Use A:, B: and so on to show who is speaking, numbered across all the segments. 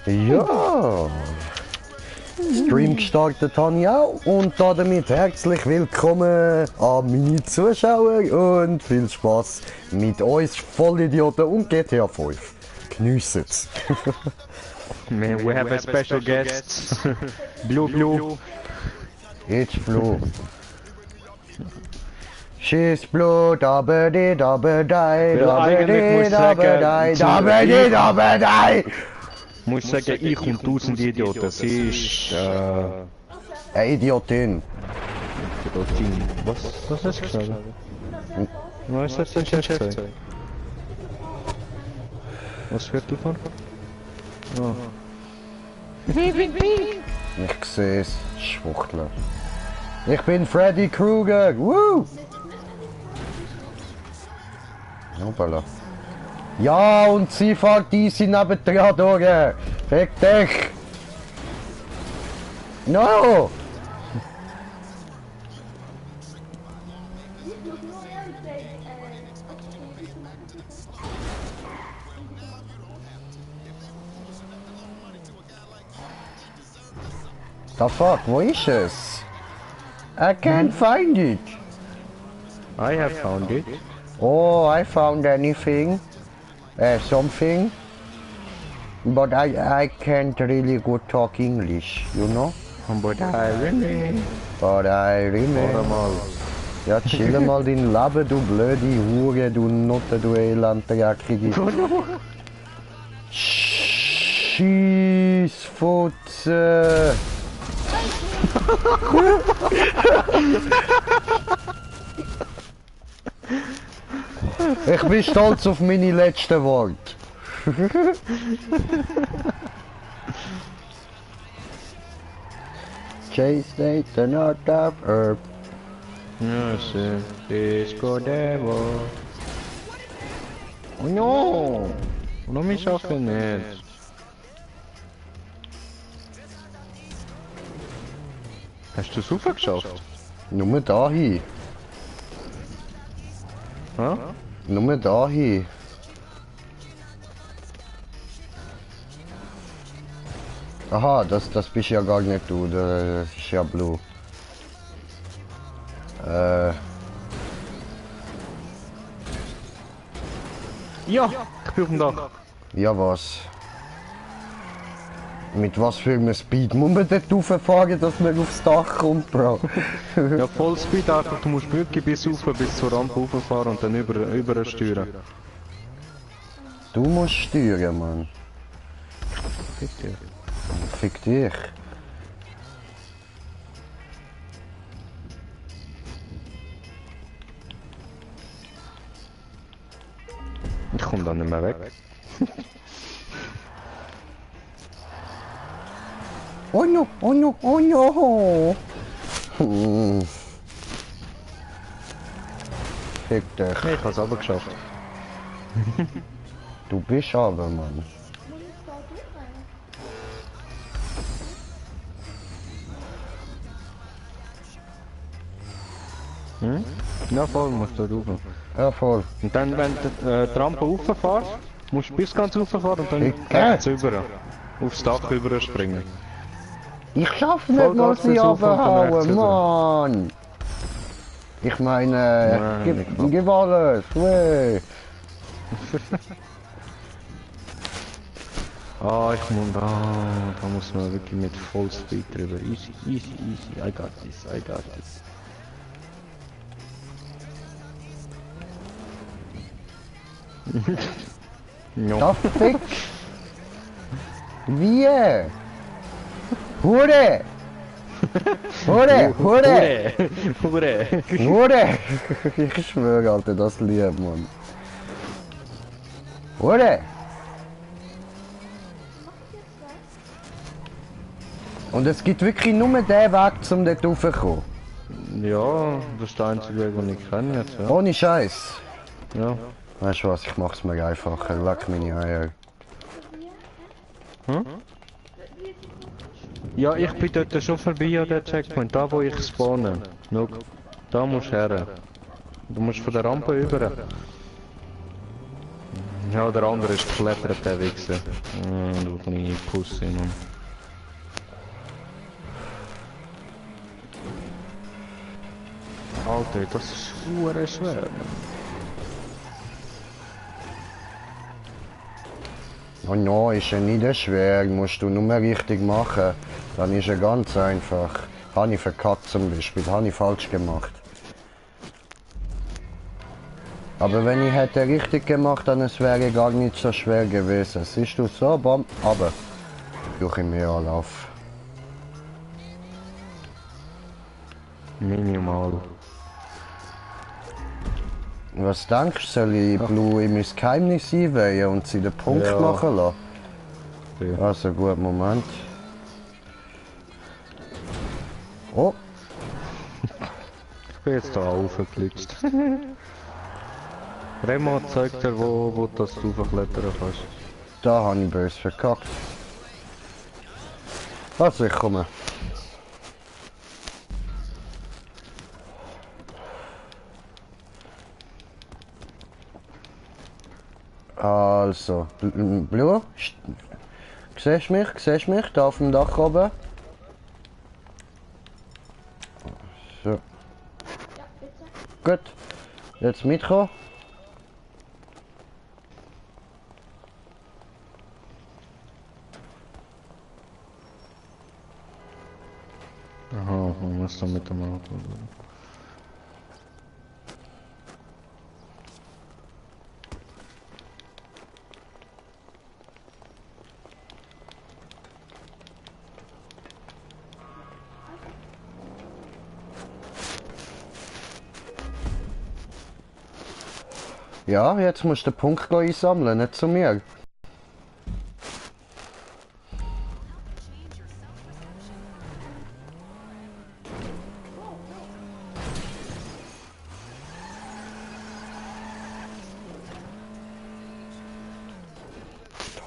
A: Ja. Stream gestartet habe ich auch und damit herzlich willkommen an meine Zuschauer und viel Spaß mit uns Vollidioten und GTA 5. Geniessen's.
B: Man, we have a special guest. Blue.
A: It's Blue. She's blue, dabbe die, dabbe die, dabbe die, dabbe die, dabbe die.
B: Muss sagen, ich und 1000 Idioten. Sie ist,
A: Eine Idiotin.
B: Idiotin. Was hast du gesagt? Was hat dein Chef gesagt? Was fährt du von? Oh.
A: Ich seh's, Schwuchtler. Ich bin Freddy Krueger, woo! Hoppala. Ja, und sie fährt easy nebendran durch. Fick dich! No! The fuck, wo ist es? I can't find it.
B: I have found it.
A: Oh, I found anything. Something. But I can't really good talk English, you know?
B: But I really.
A: Warte mal. Ja, chill mal dein Leben, du blöde Hure, du Nutte, du Elenddreckige. Schießfutze. Ich bin stolz auf meine letzten Worte. Chase State, the North of Earth.
B: Yes, Disco Devil. Oh no! Não me choque neles. Hast du es geschafft?
A: Nur da hin.
B: Hä?
A: Nur da hin. Aha, das bist ja gar nicht du, das ist ja Blue.
B: Ja, ich bin auf dem Dach.
A: Ja was? Mit was für einem Speed muss man dort rauffahren, dass man aufs Dach kommt, Bro?
B: Ja, Vollspeed einfach, du musst wirklich bis zur Rampe rauffahren und dann über steuern.
A: Du musst steuern, Mann.
B: Fick dir.
A: Fick dich.
B: Ich komm dann nicht mehr weg.
A: Oh no, oh no, oh no. Fick dich.
B: Nee, ich hab's aber geschafft.
A: Du bist aber, Mann.
B: Hm? Ja, voll, musst du rauf.
A: Ja, voll.
B: Und dann, wenn du die Rampe rauffährst, musst du bis ganz rauffahren und dann
A: Fick
B: rechts rüber. Aufs Dach rüber springen.
A: Ich schaff nicht mal sie abhauen, Mann! Ich meine, gib alles, weh!
B: Ich muss da muss man wirklich mit Vollspeed drüber. Easy, I got this. Ja.
A: Da fick! Wie? Hure! Ich schwöre, Alter, das lieb, Mann. Hure! Und es gibt wirklich nur den Weg, um dort raufzukommen.
B: Ja, das ist der einzige Weg, den ich kenne jetzt, ja.
A: Ohne Scheiß.
B: Ja.
A: Weißt du was, ich mach's mir einfacher. Leck meine Eier.
B: Hm? Ja, ich bin dort schon vorbei an der Checkpoint, da wo ich spawne. Schau, da musst du her. Du musst von der Rampe über. Ja, der andere ist geklettert, der Wichser. Du kleine Pussy, Mann. Alter, das ist super schwer.
A: Oh nein, ist ja nicht schwer, musst du nur richtig machen. Dann ist er ganz einfach. Habe ich verkackt zum Beispiel, habe ich falsch gemacht. Aber wenn ich hätte richtig gemacht, dann es wäre gar nicht so schwer gewesen. Siehst du so, bam, aber durch im Mehrlauf.
B: Minimal.
A: Was denkst du, soll ich Blue in mein Geheimnis einweihen und sie den Punkt
B: Ja.
A: machen lassen?
B: Ja.
A: Also gut, Moment. Oh,
B: Ich bin jetzt da aufgeklitscht. Remo zeigt dir, wo das du hochklettern kannst.
A: da habe ich böse verkackt. Also ich komme. Also, Blue, siehst du mich? Siehst du mich? Da auf dem Dach oben? So. Gut. Jetzt mitkommen.
B: Aha, man muss da mit dem Auto.
A: Ja, jetzt musst du den Punkt einsammeln, nicht zu mir.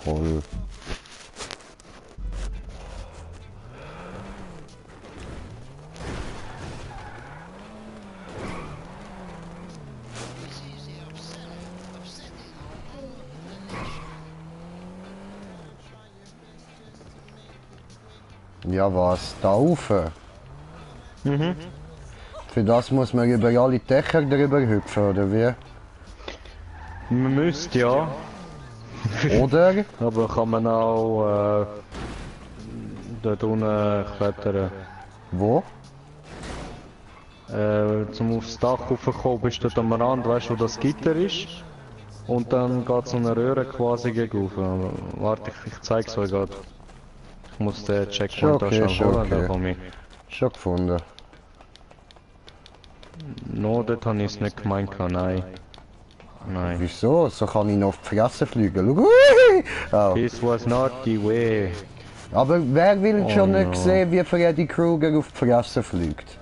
A: Toll. Ja was, da rauf?
B: Mhm.
A: Für das muss man über alle Dächer drüber hüpfen, oder wie?
B: Man müsste ja,
A: Oder?
B: aber kann man auch dort unten klettern.
A: Wo?
B: Zum aufs Dach raufkommen bist du dort am Rand, weißt du, wo das Gitter ist? Und dann geht so eine Röhre quasi gegen rauf. Warte, ich zeig's euch gerade. Ich muss den Checkpoint da schnell
A: schon
B: holen, da
A: okay.
B: komm ich.
A: Schon gefunden.
B: No, dort habe ich es nicht gemeint, nein. Nein.
A: Wieso? So kann ich noch auf die Fresse fliegen. Schau. Ui! Oh.
B: This was not the way.
A: Aber wer will
B: Oh
A: schon
B: no.
A: nicht sehen, wie Freddy Krueger auf die Fresse fliegt?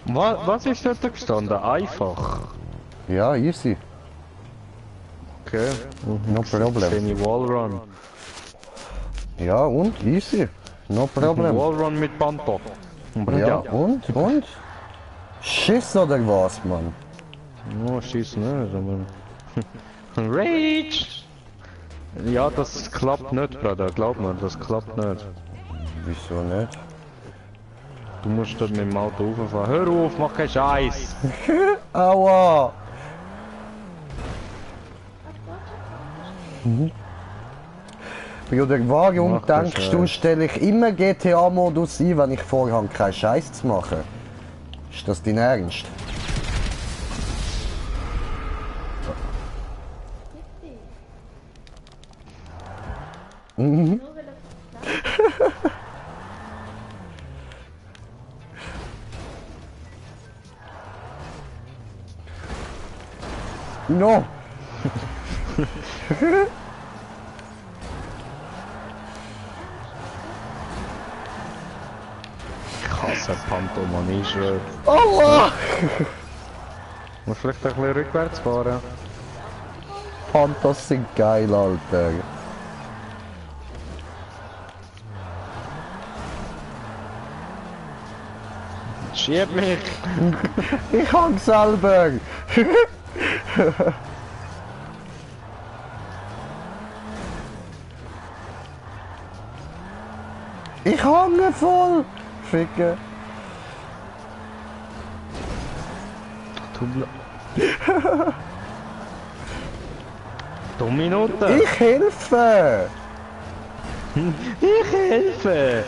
B: Was ist dort gestanden? Einfach.
A: Ja, easy.
B: Okay.
A: No problem.
B: Semi Wallrun.
A: Ja, und? Easy. No problem.
B: Wallrun mit Panto.
A: Ja, und? Und? Schiss oder was, Mann?
B: No, schieß nicht, aber... Rage! Ja, das klappt nicht, Bruder. Glaub mir, das klappt nicht.
A: Wieso nicht?
B: Du musst dort mit dem Auto rauffahren. Hör auf, mach keinen Scheiß!
A: Aua! Bruder, warum
B: Mach das
A: denkst du,
B: Scheiß.
A: stelle ich immer GTA-Modus ein, wenn ich vorhabe, keinen Scheiß zu machen? Ist das dein Ernst? Mhm. No!
B: Ich hasse Panto, Mann, ich schwör.
A: Allah!
B: Muss vielleicht ein bisschen rückwärts fahren.
A: Pantos sind geil, Alter.
B: Schieb mich!
A: Ich hang selber! Ich hange voll! Ficke!
B: Du Minute!
A: Ich helfe!
B: Ich helfe!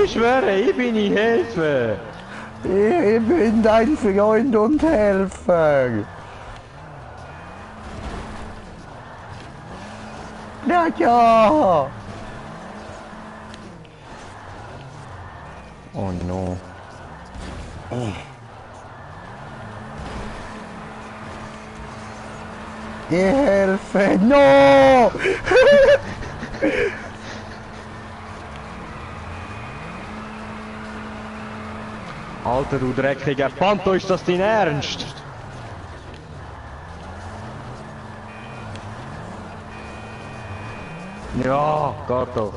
B: Ich schwöre, ich bin ich helfe!
A: Ich bin dein Freund und Helfer! Ja, ja!
B: Oh no.
A: Ich helfe! No!
B: Alter, du dreckiger Panto, ist das dein Ernst? Ja, geht doch.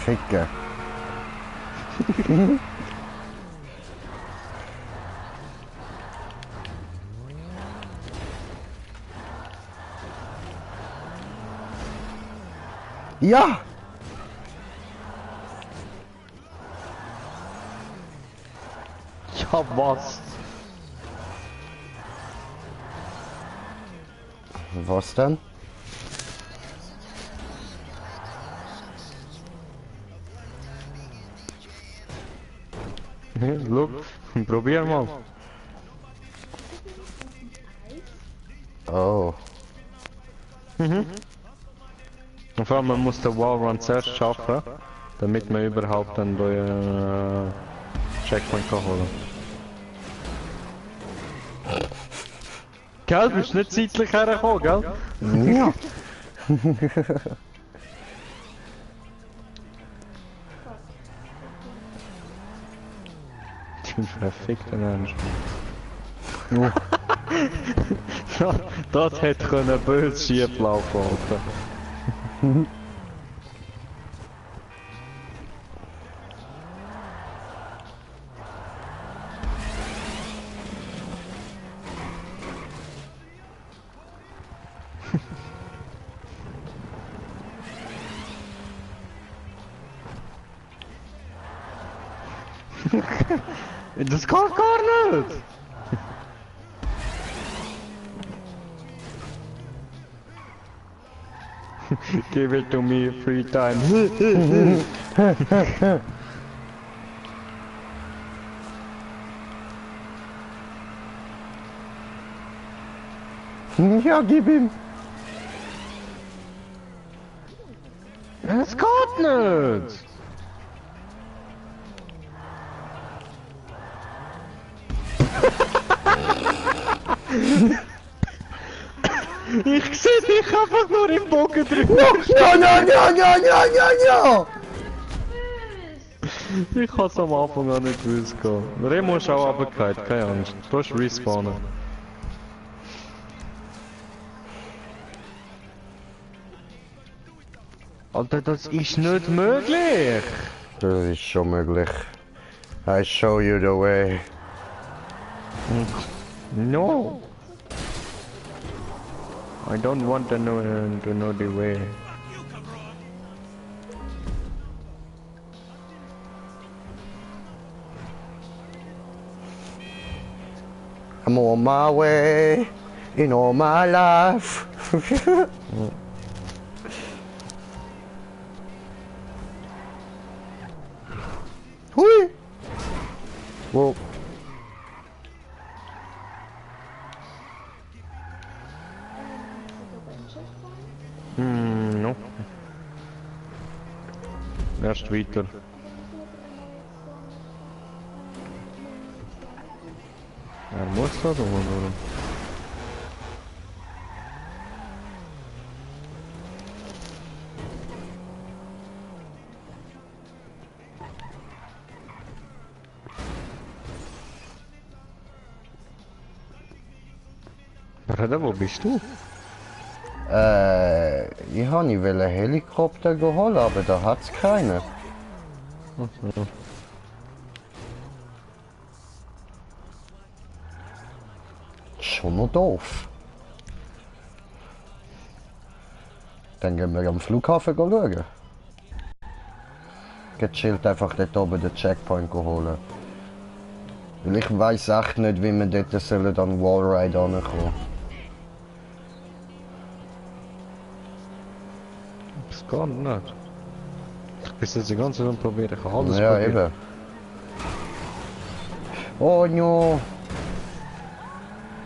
A: Ficke! Ja!
B: Ja, was?
A: Was denn?
B: Look, probier mal.
A: Oh.
B: Und vor allem, man muss den Wallrun zuerst schaffen, damit man überhaupt einen neuen Checkpoint kann holen. Gell, bist du nicht zeitlich hergekommen, gell?
A: Ja.
B: Du verfickten Ernst. Das hätte können böse schief laufen, Alter. Das geht gar nicht! Give it to me 3 times.
A: Ja, gib ihm!
B: Es geht nicht! Ich sehe dich einfach nur im Bogen drin.
A: Ja, ja, ja, ja, ja, ja, ja!
B: Ich hab's am Anfang an nicht gewusst. Remo ist auch runtergefallen, keine Angst. Du hast respawnen. Alter, das ist nicht möglich!
A: Das ist schon möglich. I show you the way.
B: No! I don't want to know the way.
A: I'm on my way in all my life. Hui! Whoa.
B: No. Erst weiter. Er muss da oder? Reda, wo bist du?
A: Ich habe nicht einen Helikopter geholt, aber da hat es keinen.
B: Ja.
A: Schon noch doof. Dann gehen wir am Flughafen schauen. Gechillt einfach dort oben den Checkpoint holen. Weil ich weiss echt nicht, wie wir dort sollen an Wallride ankommen.
B: Das geht nicht. Ich bin jetzt die ganze Zeit probieren, ich habe alles
A: Ja,
B: probiert.
A: eben. Oh no!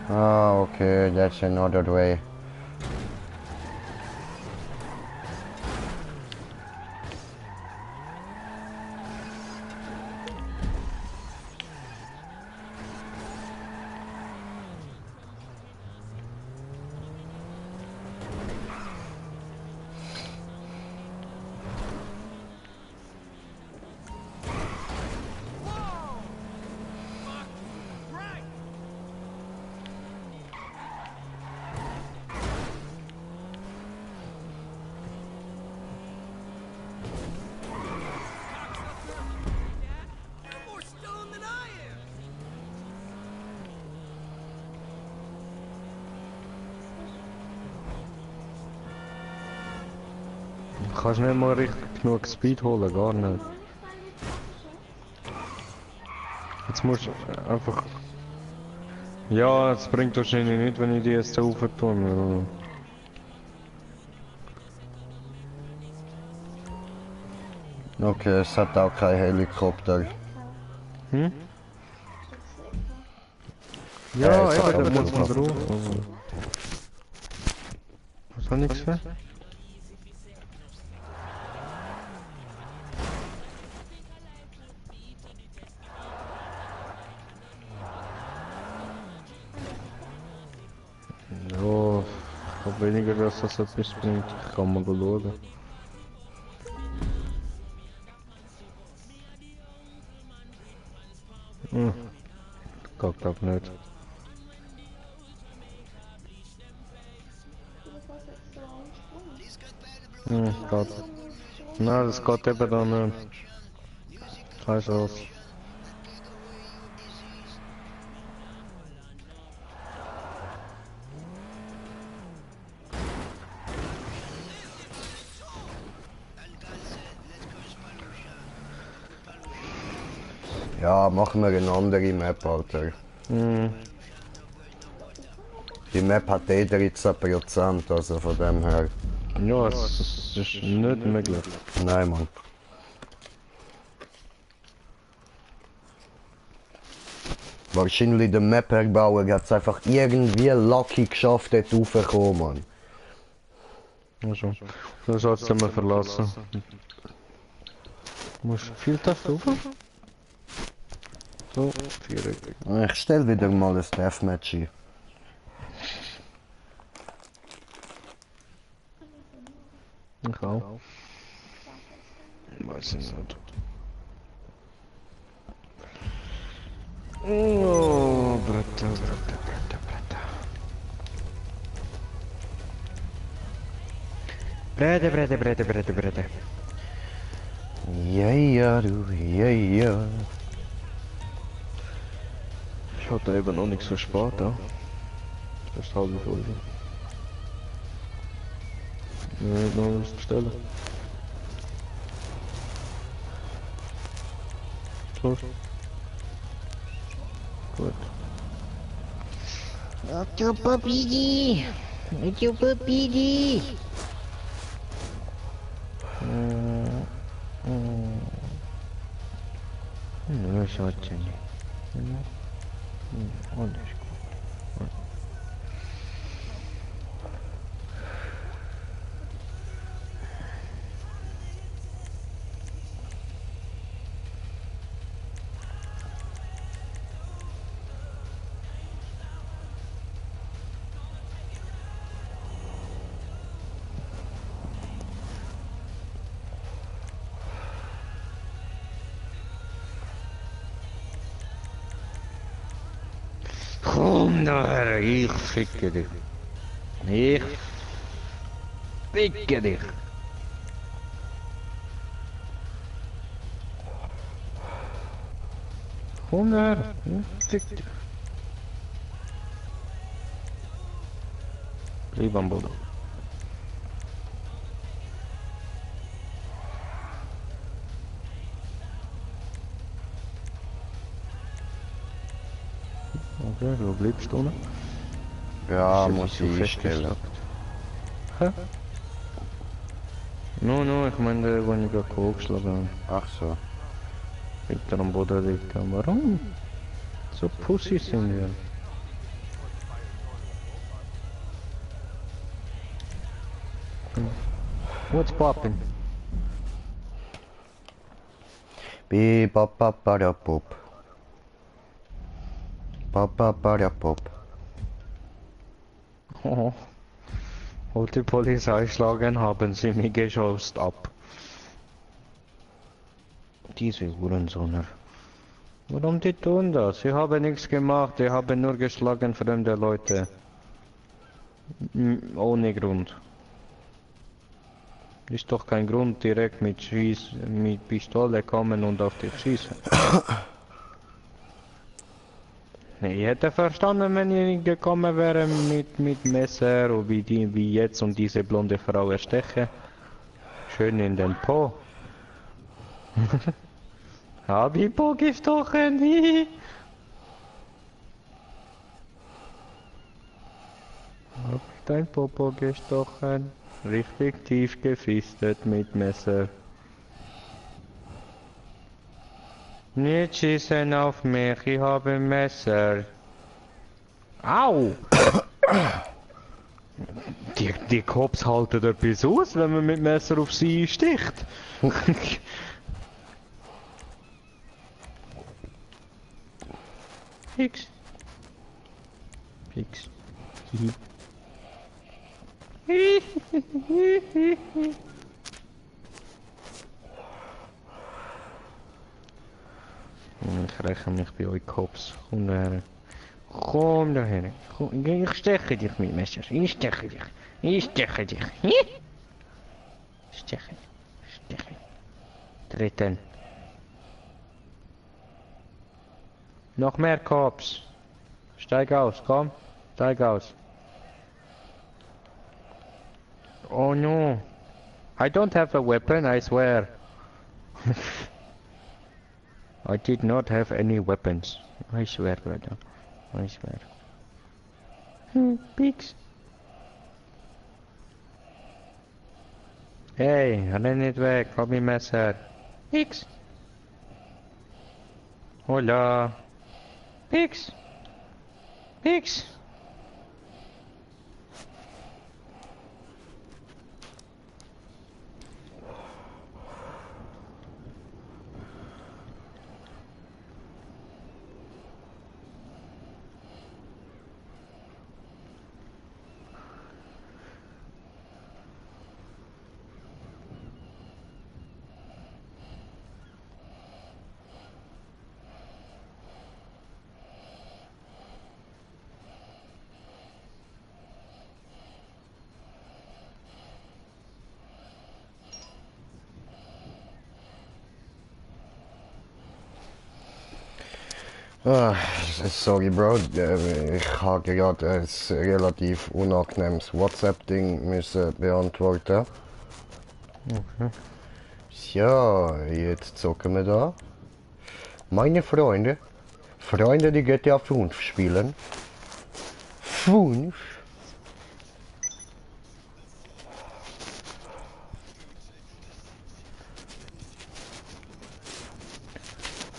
A: Ah, okay, that's another way.
C: More stone than I am!
B: Du kannst nicht mal richtig genug Speed holen, gar nicht. Jetzt musst du einfach... Ja, es bringt wahrscheinlich nicht, wenn ich die jetzt rauf tue.
A: Okay, es hat auch kein Helikopter.
B: Hm?
A: Ja,
B: Ja,
A: es
B: eben,
A: hat
B: da
A: auch
B: muss man
A: Flughafen.
B: drauf. Was hat nichts mehr? Ja, ich glaube weniger, dass das etwas bringt. Ich kann mal schauen. Hm. Geht glaub nicht. Geht. Nein, das geht eben dann nicht. Keine Chance.
A: Ja, machen wir eine andere Map, Alter.
B: Hm.
A: Die Map hat eh 13%, also von dem her.
B: Ja, es ist nicht möglich.
A: Nein, Mann. Wahrscheinlich der Map-Erbauer hat es einfach irgendwie lucky geschafft, dort raufzukommen, Mann.
B: Ja, schon. Dann sollst du mal verlassen. Musst viel Taft rauf? So, 4.
A: Ich stell wieder mal ein Deathmatch ein.
B: Ich auch. Weiß ich nicht. Oh, Bretter. Bretter.
A: Ja, ja, du, ja, ja.
B: Ich hatte eben noch nichts so spät, ja. Das ist halb voll. Ja, noch was bestellen. So. Gut.
D: Octopopidi! Octopopidi!
B: No, schaut ja nicht. Alles gut. Komm daher, ich ficke dich. Ich Ficke dich! Komm her! Fick dich! Bleib am Boden. Okay, wo bleibst du noch?
A: Ja,
B: Shit,
A: muss
B: ist so
A: ich einstellen.
B: festgesteckt. Hä? No, ich meine, wo ich gerade hochgeschlagen habe.
A: Ach so.
B: Hinter am Boden liegt. Warum? So Pussy sind wir. What's poppin'?
A: Bip-bap-bap-bada-pop. Bap-bap-bada-pop.
B: Oh. Als die Polizei schlagen, haben sie mich geschossen ab. Diese Hurensonner. Warum die tun das? Sie haben nichts gemacht, sie haben nur geschlagen fremde Leute. Ohne Grund. Ist doch kein Grund direkt mit Pistole kommen und auf dich schießen. Nee, ich hätte verstanden, wenn ich gekommen wäre mit Messer und wie jetzt und diese blonde Frau ersteche. Schön in den Po. Hab ich Po gestochen? Hab ich dein Popo gestochen? Richtig tief gefistet mit Messer. Nicht schießen auf mich, ich habe ein Messer. Au! Die Cops halten etwas aus, wenn man mit Messer auf sie sticht. Fix. Fix. Ich räche mich bei euch Cops. Komm daher. Komm daher. Komm, ich steche dich mit Messer. Ich steche dich. Ich steche dich. Steche. Steche. Treten. Noch mehr Cops. Steig aus, komm. Steig aus. Oh no. I don't have a weapon, I swear. I did not have any weapons. I swear, brother. I swear. Pigs. Hey, renn nicht weg, hab mein Messer. Pigs. Hola. Pigs. Pigs.
A: Ah, sorry, Bro. Ich habe gerade ein relativ unangenehmes WhatsApp-Ding müssen beantworten. Ja, jetzt zocken wir da. Meine Freunde. Freunde, die GTA 5 spielen. 5?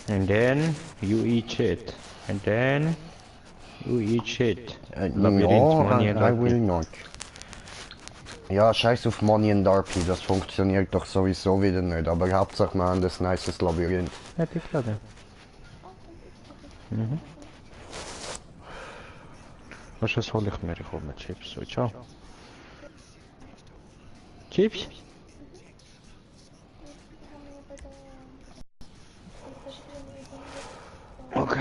B: And then you eat shit. And then you eat shit.
A: No, I will not. Ja, scheiß auf Money and RP, das funktioniert doch sowieso wieder nicht. Aber Hauptsache wir haben das nices Labyrinth.
B: Hätte ich gerade. Mhm. Was hol ich mir? Ich hol mir Chips. So, ciao. Chips? Okay.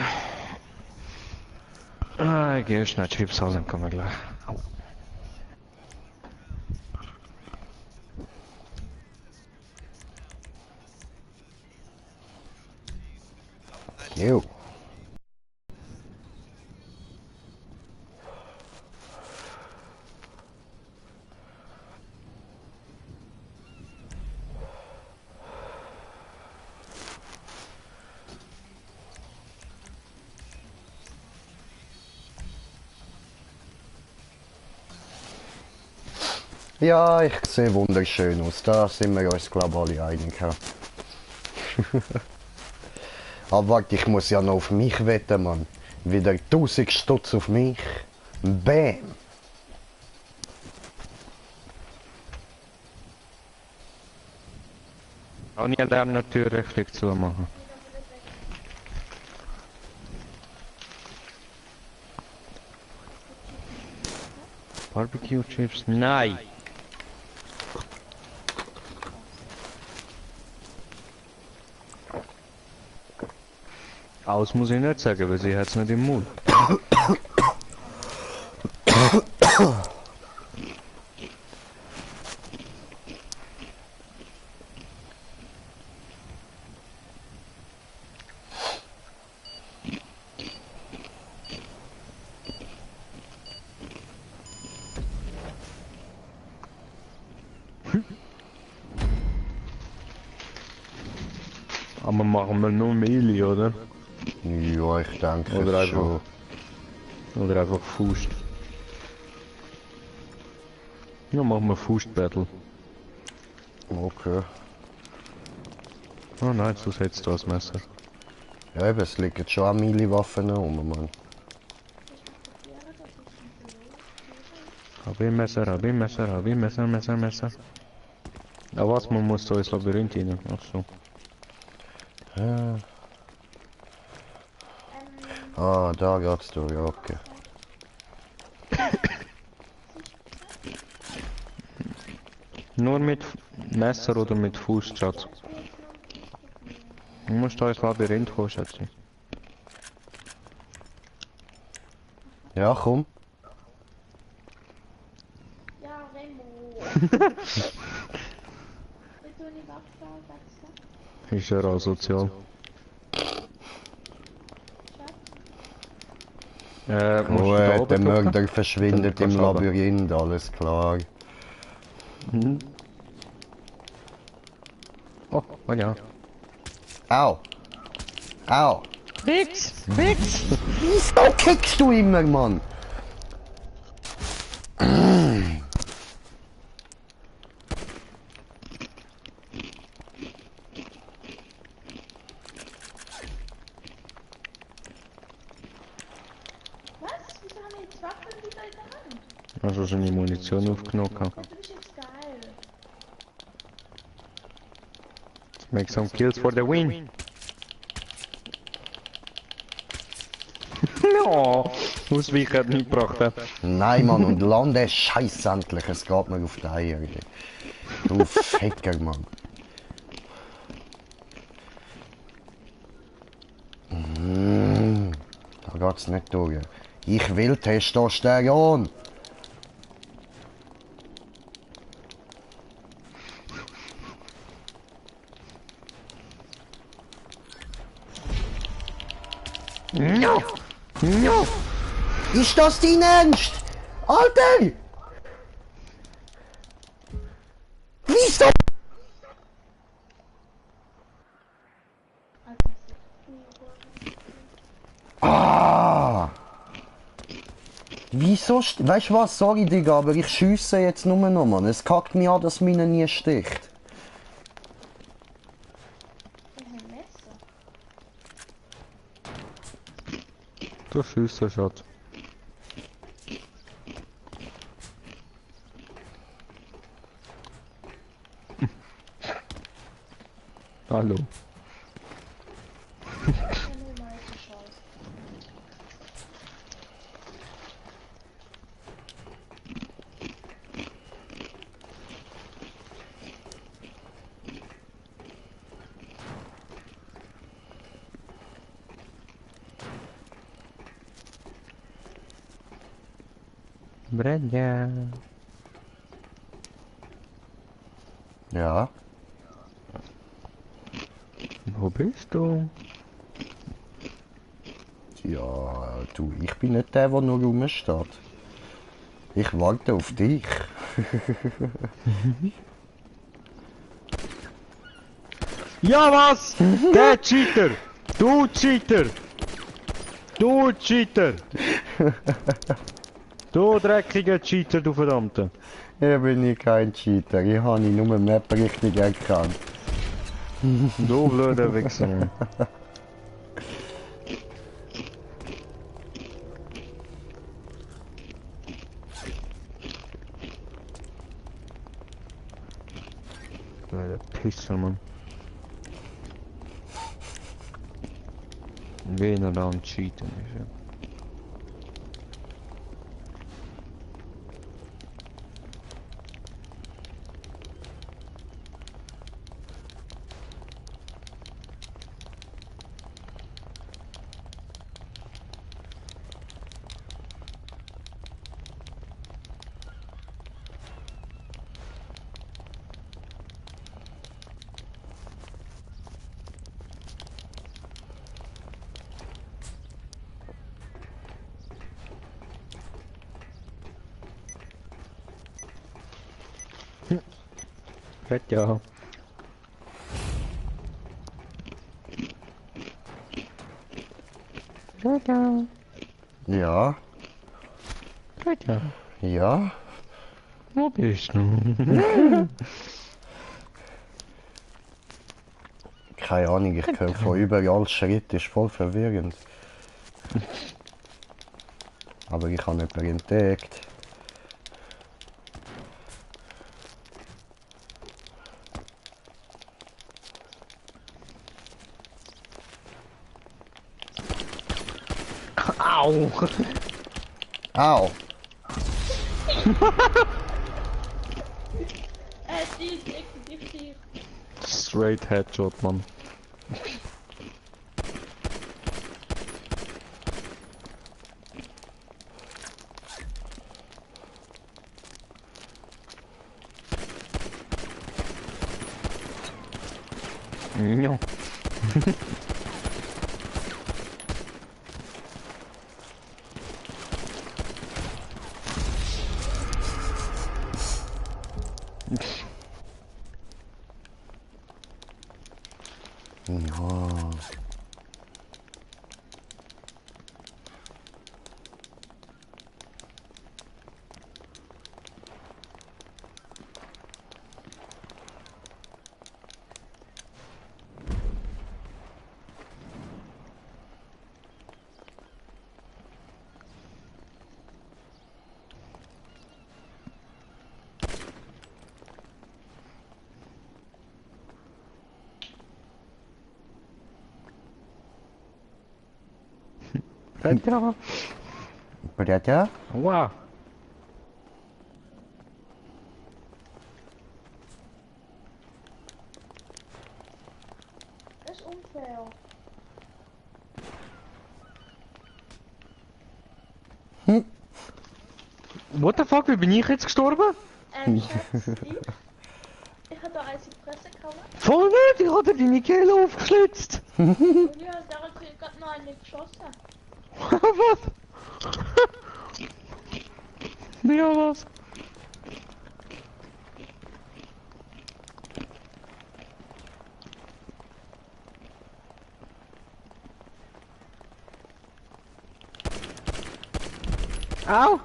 B: Ich gehe schnell Chips holen, komm gleich.
A: Jo. Ja, ich sehe wunderschön aus. Da sind wir uns, glaube ich, alle einig. Ja. Aber warte, ich muss ja noch auf mich wetten, Mann. Wieder 1000 Stutz auf mich. Bam!
B: Kann ich dann natürlich richtig zumachen. Barbecue Chips? Nein! Aus muss ich nicht sagen, weil sie hat es nicht im Mund. Aber machen wir nur Melee, oder?
A: Ja, ich denke
B: Oder
A: es schon.
B: Oder einfach Faust. Ja, machen wir Faust-Battle.
A: Okay.
B: Oh nein, so setzt du das Messer.
A: Ja, eben, es liegen schon auch Melee-Waffen rum, Mann.
B: Hab ich Messer, hab ich Messer, hab ich Messer, Messer, Messer. Ah was, man muss da ins Labyrinth rein. Ach so.
A: Ja. Ah, da geht's durch, ja, okay.
B: Nur mit Messer oder mit Fuß, Schatz. Du musst da ins Labyrinth kommen, Schatzi.
A: Ja, komm.
E: Ja, Remo. Willst du nicht abschauen,
B: Ist ja asozial. Musst du da
A: Gut,
B: oben
A: der
B: drücken?
A: Mörder verschwindet
B: Dann
A: im
B: kannst du runter.
A: Labyrinth, alles klar.
B: Mhm. Oh ja.
A: Au! Au!
B: Nix! Nix!
A: Wieso kickst du immer, Mann?
E: Was? Wieso haben wir jetzt Waffen wieder in der Hand?
B: Hast du schon die Munition aufgenommen?
E: Das ist jetzt geil.
B: Make some kills for the win! No! Ausweichen hat nicht gebracht.
A: Nein, Mann, und lande scheiß endlich, es geht mir auf die Eier. Ey. Du Ficker, Mann. Da geht's nicht durch. Ich will Testosteron.
B: No! No!
A: Ist das dein Ernst? Alter! Wieso? Ah! Wieso? Weißt du was? Sorry, Digga, aber ich schiesse jetzt nur noch, Mann. Es kackt mich an, dass meine nie sticht.
E: Ich habe ein Messer.
B: Du schießt, Schatz. Hallo.
E: Ich habe nur mal geschaut.
B: Brenja.
A: Ja.
B: Wo bist du?
A: Ja, du, ich bin nicht der nur rumsteht. Ich warte auf dich.
B: Ja, was? Der Cheater! Du Cheater! Du Cheater! Du dreckiger Cheater, du Verdammte!
A: Ich bin kein Cheater, ich habe ihn nur Map richtig erkannt.
B: Du blöder Wichser, Mann. Blöder Pisser, Mann. Wen er da am Cheaten ist, ja. Fett, ja.
A: Ja,
B: Fett, ja.
A: ja.
B: Wo bist du?
A: Keine Ahnung, ich höre von überall Schritt, ist voll verwirrend. Aber ich habe jemanden entdeckt.
B: Au!
A: Au!
E: Die exekutiert.
B: Straight Headshot, Mann. Ja.
A: Ja.
B: Fett, ja.
A: Brata?
B: Wow.
E: Das ist unfair.
B: What the fuck, wie bin ich jetzt gestorben?
E: Schätze ich habe da eins in die Fresse gehauen.
B: Voll nicht, ich hatte deine Kehle aufgeschlitzt.
E: Und ich habe gerade noch einen geschossen.
B: Was? Ja, was? Au!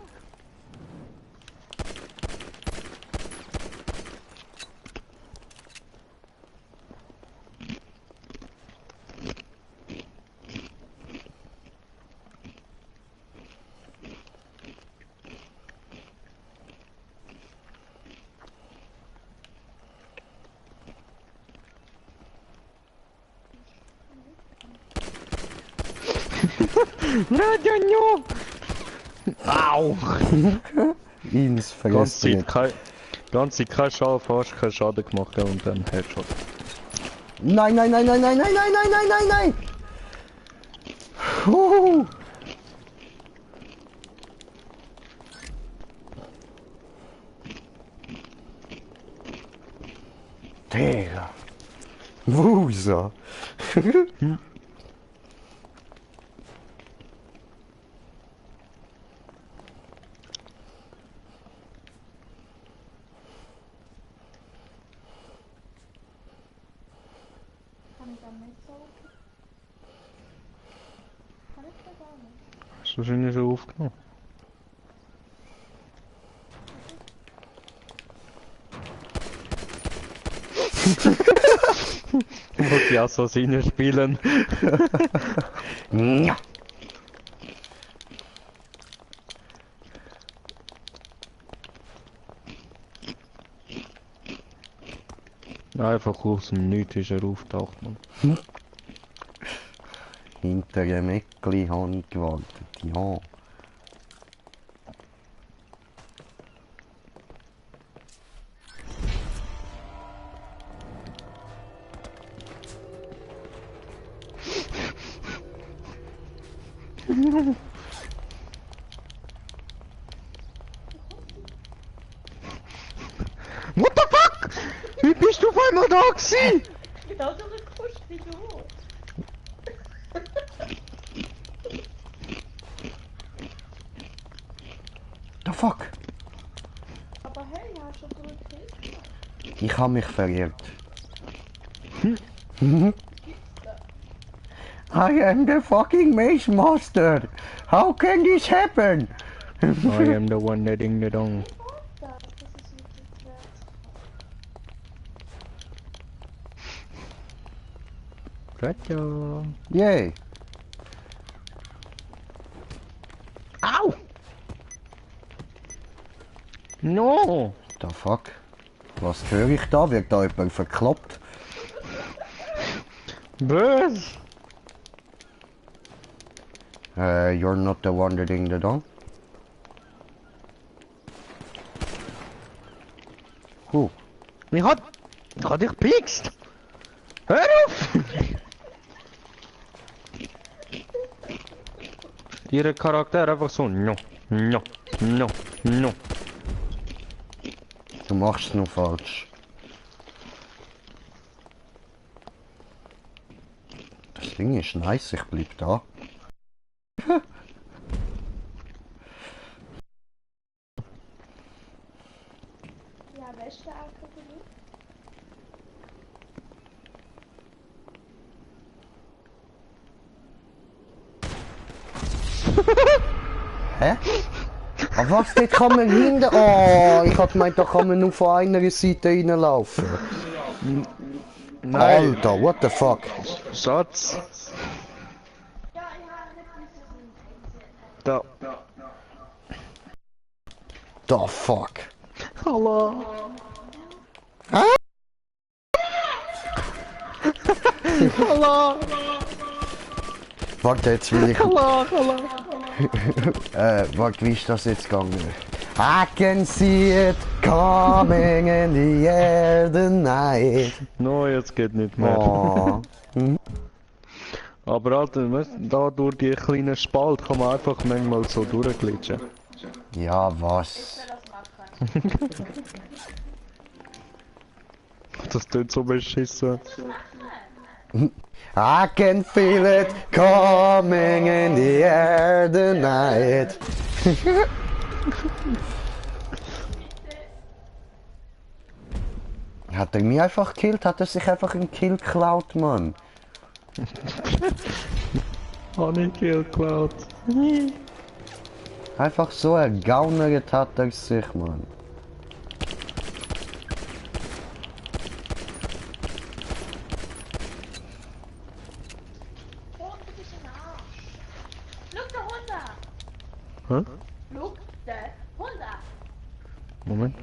B: Radio no! Au!
A: Ins
B: Ganze
A: Fressen.
B: Zeit kein Schaden, fast keinen Schaden gemacht und dann Headshot.
A: Nein, nein, nein, nein, nein, nein, nein, nein, nein, nein, nein! Huhu. Digga. Wo ist er?
E: dann nicht so. Kann ich das gar nicht.
B: Hast du wahrscheinlich schon aufgenommen? Muss die Assassinen spielen.
A: Ja.
B: Einfach aus dem Nichts ist er auftaucht, man.
A: Hinter dem Eckli habe ich gewartet, ja.
B: What the fuck? Wie bist du auf einmal da gewesen?
E: Genau so gekuscht wie du.
A: The fuck?
E: Aber hey, hast du schon gedrückt?
A: Ich habe mich verirrt. I am the fucking Maze Master. How can this happen?
B: I am the one that ding the dong.
E: Das ist wirklich wert.
B: Gotcha.
A: Yay.
B: Au! No!
A: The fuck? Was höre ich da? Wird da jemand verkloppt?
B: Bös!
A: You're not the one that ding the dong? Cool.
B: Ich hab dich gepikst! Hör auf! Ihre Charakter einfach so, no, no, no, no.
A: Du machst es noch falsch. Das Ding ist nice, ich bleib da.
E: Ja, beste Alkohol.
A: Hä? Aber was, dort kann man hinten... Oh, ich hab gemeint, da kann man nur von einer Seite reinlaufen.
B: Nein,
A: Alter, what the fuck?
B: Schatz! Da.
A: The fuck?
B: Hallo! Hallo!
A: Warte, jetzt will ich...
B: Hallo, hallo!
A: Warte, wie ist das jetzt gegangen? I can see it coming in the air tonight.
B: No, jetzt geht nicht mehr.
A: Oh.
B: Aber Alter, weißt, da durch die kleinen Spalt kann man einfach manchmal so durchglitschen.
A: Ja, was?
B: Das tut so beschissen.
A: I can feel it coming in the air tonight. Hat er mich einfach gekillt? Hat er sich einfach einen Kill geklaut, Mann?
B: Honey Kill Cloud.
A: Einfach so ergaunert hat er sich, Mann.
E: Oh, du bist ein Arsch. Schau da runter.
B: Hä?
E: Schau da runter.
B: Moment.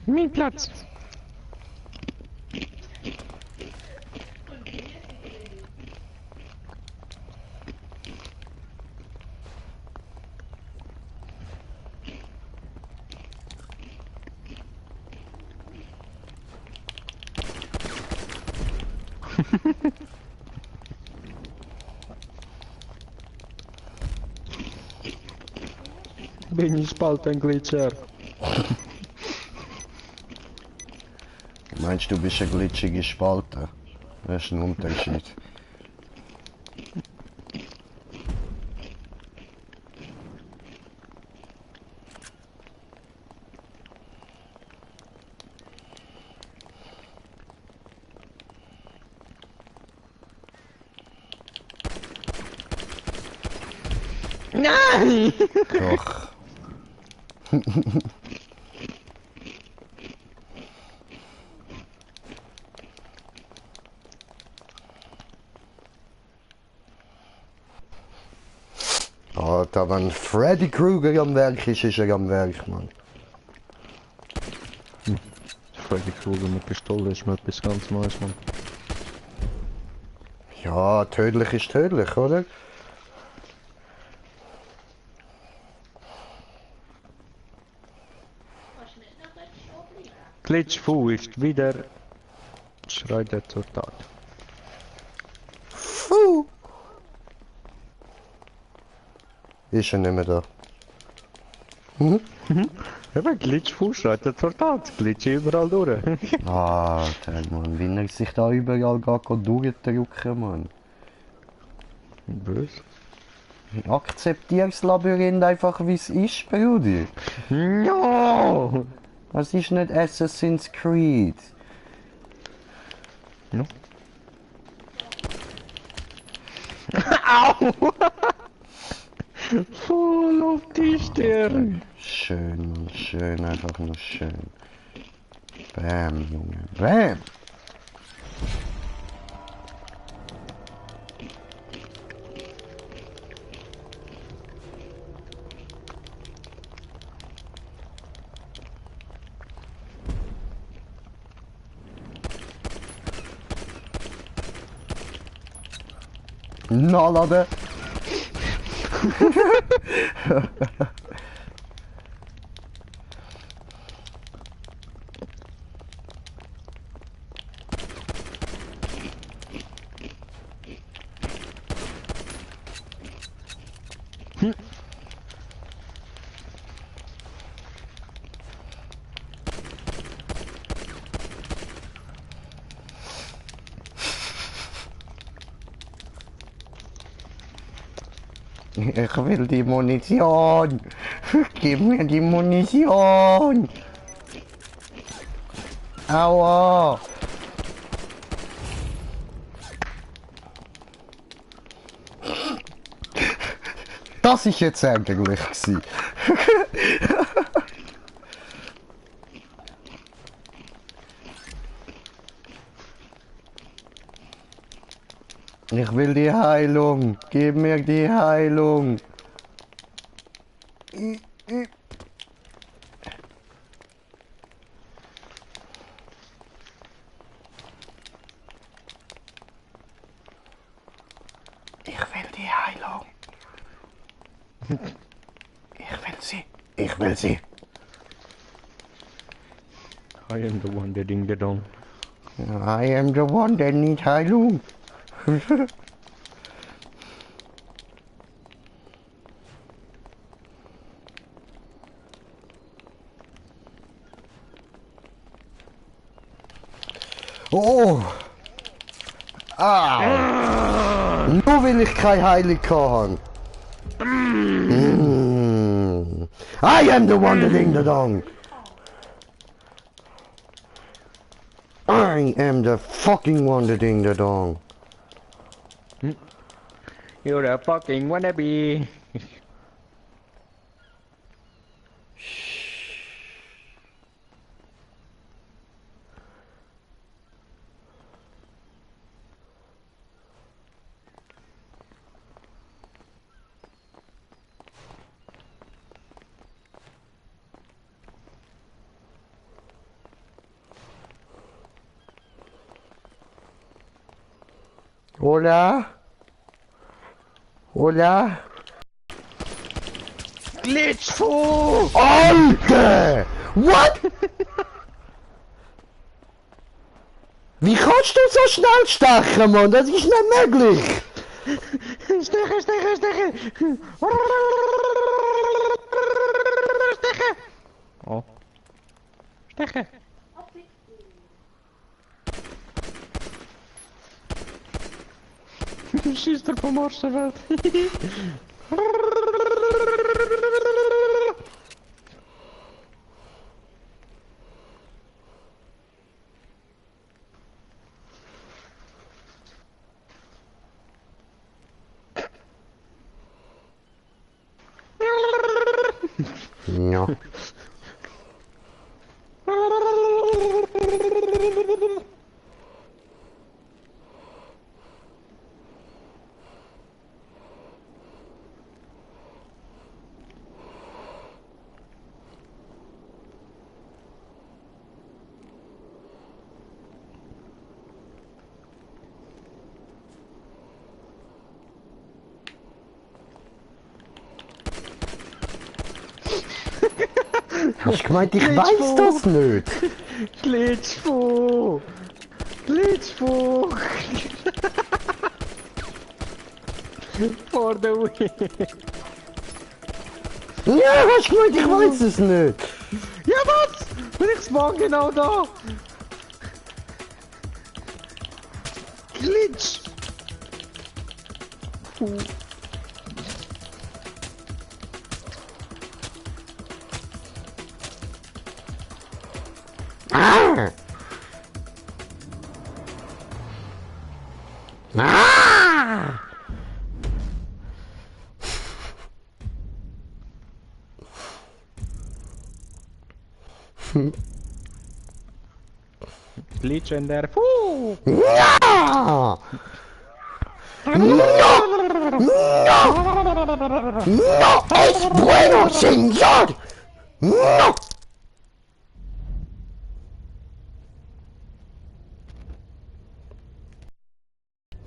B: Mein Platz. Bin ich bald ein Glitscher.
A: Meinst du, bist eine glitschige Spalte? Das ist ein Unterschied.
B: Nein!
A: Doch. Alter, wenn Freddy Krueger am Werk ist er am Werk, Mann.
B: Freddy Krueger mit Pistole ist mir etwas ganz Neues, Mann.
A: Ja, tödlich ist tödlich, oder?
E: Kannst du nicht noch dort stehen bleiben?
B: Glitchfu ist wieder... Schreit er zur Tat.
A: Fuh. Ist er nicht mehr da?
B: Eben, Glitchfu schreit er zur Tat. Glitch überall durch.
A: Ah, der Mann, wie er sich da überall geht durchdrücken, Mann.
B: Böse.
A: Akzeptier das Labyrinth einfach wie es ist, Brudi.
B: No!
A: Das ist nicht Assassin's Creed.
B: No. Au! Voll auf die Stirn.
A: Schön, Mann, schön, einfach nur schön. Bam, Junge, bam! Nalade! Ich will die Munition! Gib mir die Munition! Aua! Das ist jetzt ärgerlich gewesen. Ich will die Heilung. Gib mir die Heilung. Ich will die Heilung. Ich will sie. Ich will sie.
B: I am the one that ding the dong.
A: I am the one that need Heilung. Oh! Ah! Nur weil ich keine Heilung kann. Mm. I am the one that ding the dong. I am the fucking one that ding the dong.
B: You're a fucking wannabe.
A: Hola? Hola?
B: Glitchfu!
A: Alter! What? Wie kannst du so schnell stechen, Mann? Das ist nicht möglich!
B: Stechen, stechen, stechen! Stechen! Oh. Stechen! Schießt er vom Arsch der Welt.
A: Ja. Hast du gemeint, ich weiß das nicht?
B: Glitchfu! Glitchfu! For the win!
A: Ja, hast du gemeint, ich weiß es nicht?
B: Ja was? Und ich spawn genau da! Glitch!
A: Ah! Ah!
B: Glitch in der Fu!
A: Ja! No es bueno, señor! No!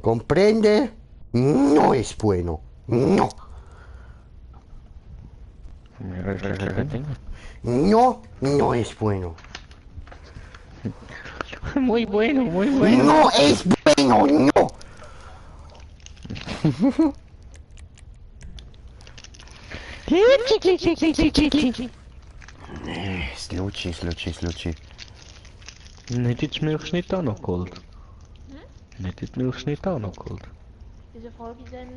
A: ¿Comprende? No es bueno. No. No, no es bueno.
B: Muy bueno, muy bueno.
A: No es bueno, no. Slutschi, slutschi, slutschi.
B: Nicht die Milchschnitt auch noch geholt. Nicht die Milchschnitt auch noch geholt.
E: Diese Folge denn.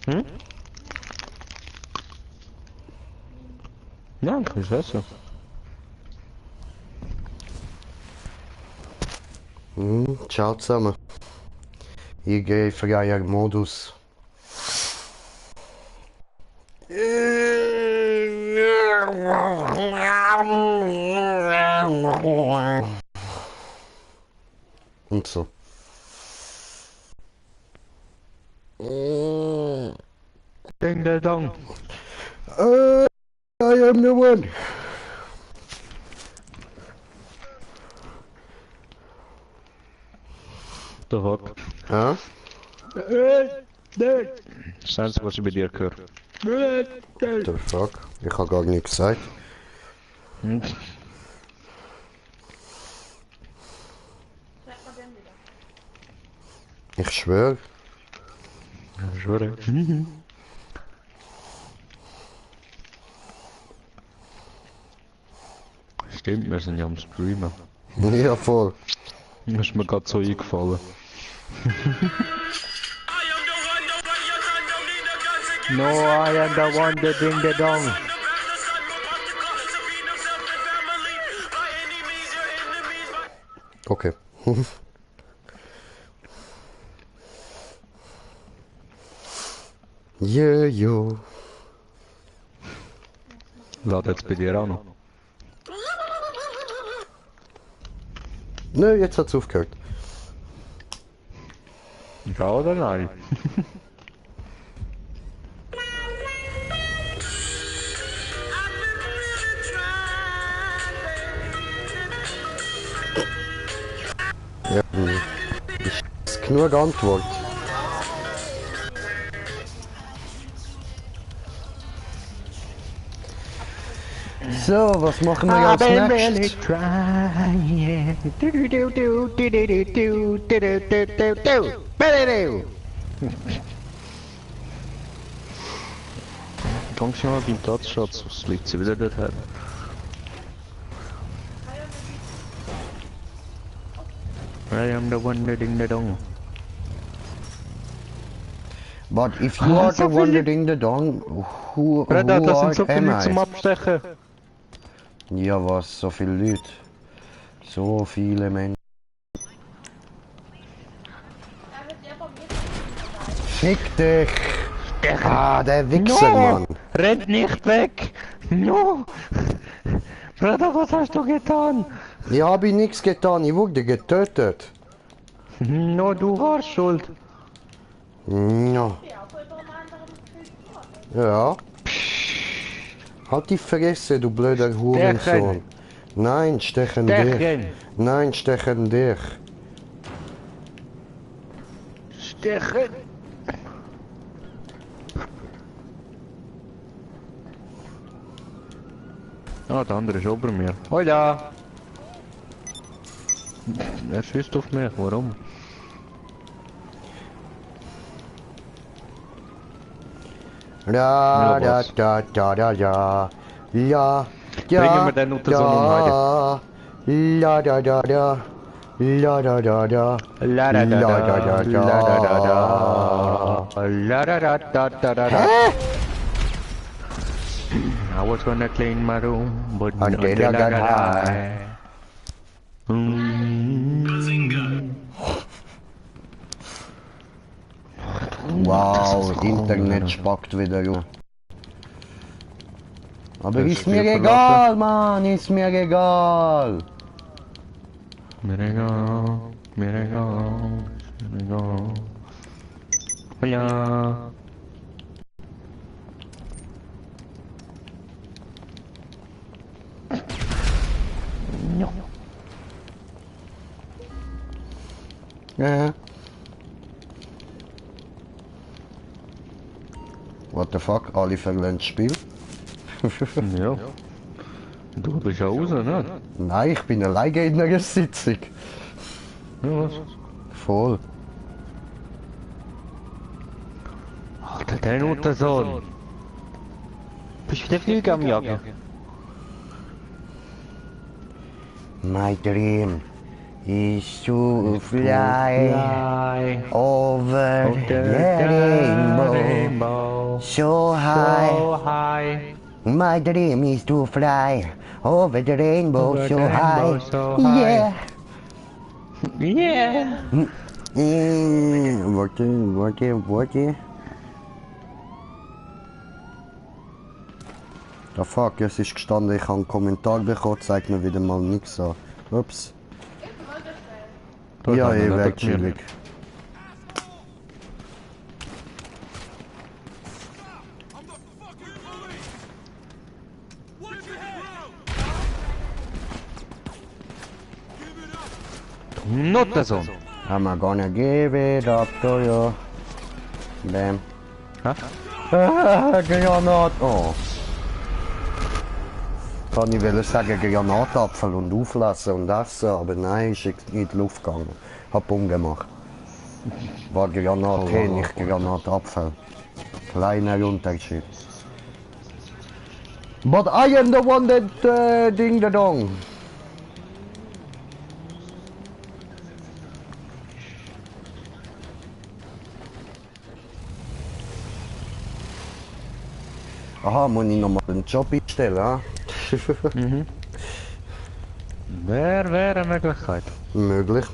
B: Hm? Ja, ich weiß so.
A: Ciao zusammen. Ich gehe Freier-Modus. Und so.
B: Ding der Dong.
A: I am the one.
B: The fuck?
A: Ja?
B: Das Einzige, was ich bei dir höre.
A: The fuck? Ich habe gar nichts gesagt.
B: Hm?
E: Sag mal denn wieder.
A: Ich schwöre.
B: Ich schwöre. Stimmt, wir sind ja am Streamen.
A: Ja, voll.
B: Das ist mir gerade so eingefallen. No, I am the one that ding the dong.
A: Okay. Yeah, yo.
B: Lad jetzt bei dir auch noch.
A: Nö, jetzt hat's aufgehört.
B: Ja oder nein?
A: Ja, ist genug Antwort. So, was machen wir als nächstes?
B: Komm schon mal beim Platzschatz, was liegt sie wieder dort her? I am the one that ding the dong.
A: But if you are the one that ding the dong, who
B: Breda, das sind so
A: am
B: viele Leute zum
A: I?
B: Abstechen.
A: Ja, was? So viele Leute. So viele Menschen.
E: Da wird der von mir.
A: Fick dich! Ah, der Wichser, Mann.
B: Rennt nicht weg! No! Bruder, was hast du getan?
A: Ich habe nichts getan, ich wurde getötet.
B: No, du warst schuld.
A: Ja.
E: Ja, von jemandem anderen gekillt worden.
A: Ja. Halt die Fresse, du blöder Hurensohn. Nein, stechen dich.
B: Stechen!
A: Nein, stechen dich.
B: Stechen! Ah, der andere ist über mir. Hola! Er schießt auf mich, warum?
A: Ja,
B: Ja,
A: da,
B: was?
A: da, da, da, ja. Ja, ja.
B: Bringen wir den unter so einen
A: ja. La da da da. La da da da.
B: La da da da, la da da da, la da da da da da da. I was gonna clean my room, but
A: Until I got high. Wow, Internet spackt wieder rum. Aber
B: Hast
A: ist
B: du
A: mir
B: viel
A: egal, Mann, ist mir egal.
B: Mir egal, mir egal, mir egal. Hola.
A: Ja. What the fuck, alle verlassen das Spiel?
B: Ja. Du bist ja raus, ne?
A: Nein, ich bin alleine in einer Sitzung.
B: Ja, was?
A: Voll.
B: Alter, dein Untersohn. Bist du wieder Flüge am Jagen?
A: My dream is to fly over the rainbow so high. My dream is to fly over the rainbow so high. Yeah.
B: Yeah.
A: Warte. Da fuck, es ist gestanden, ich habe einen Kommentar bekommen, zeigt mir wieder mal nichts an. Ups. Ja, ich weg, chillig.
B: Untersohn.
A: I'm gonna give it up to you. Bam.
B: Hä?
A: Granat. Oh. Kann ich will sagen Granatapfel und auflassen und essen, aber nein, ist in die Luft gegangen. Hab umgemacht. War Granat, nicht Granatapfel. Kleiner Unterschied. But I am the one that ding the dong. Aha, muss ich nochmal einen Job einstellen, ha?
B: Wäre eine Möglichkeit.
A: Möglich.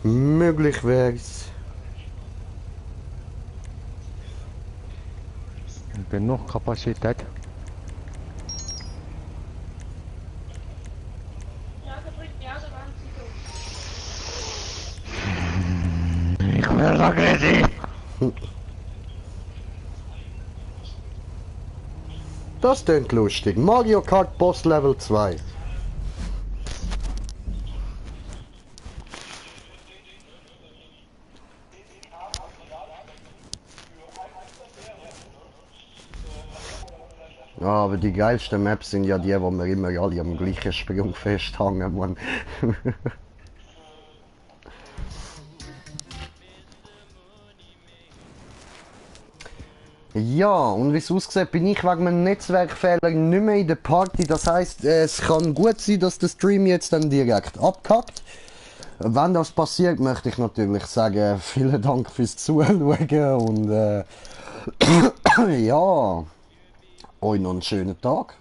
A: Möglich wär's.
B: Genug Kapazität.
E: Ja, dat bringt mir auch so an
B: Ich werde aggressiv.
A: Das klingt lustig. Mario Kart Boss Level 2. Ja, aber die geilsten Maps sind ja die, wo wir immer alle am gleichen Sprung festhängen, Mann. Ja, und wie es aussieht, bin ich wegen einem Netzwerkfehler nicht mehr in der Party. Das heisst, es kann gut sein, dass der Stream jetzt dann direkt abkackt. Wenn das passiert, möchte ich natürlich sagen, vielen Dank fürs Zuschauen und ja, euch noch einen schönen Tag.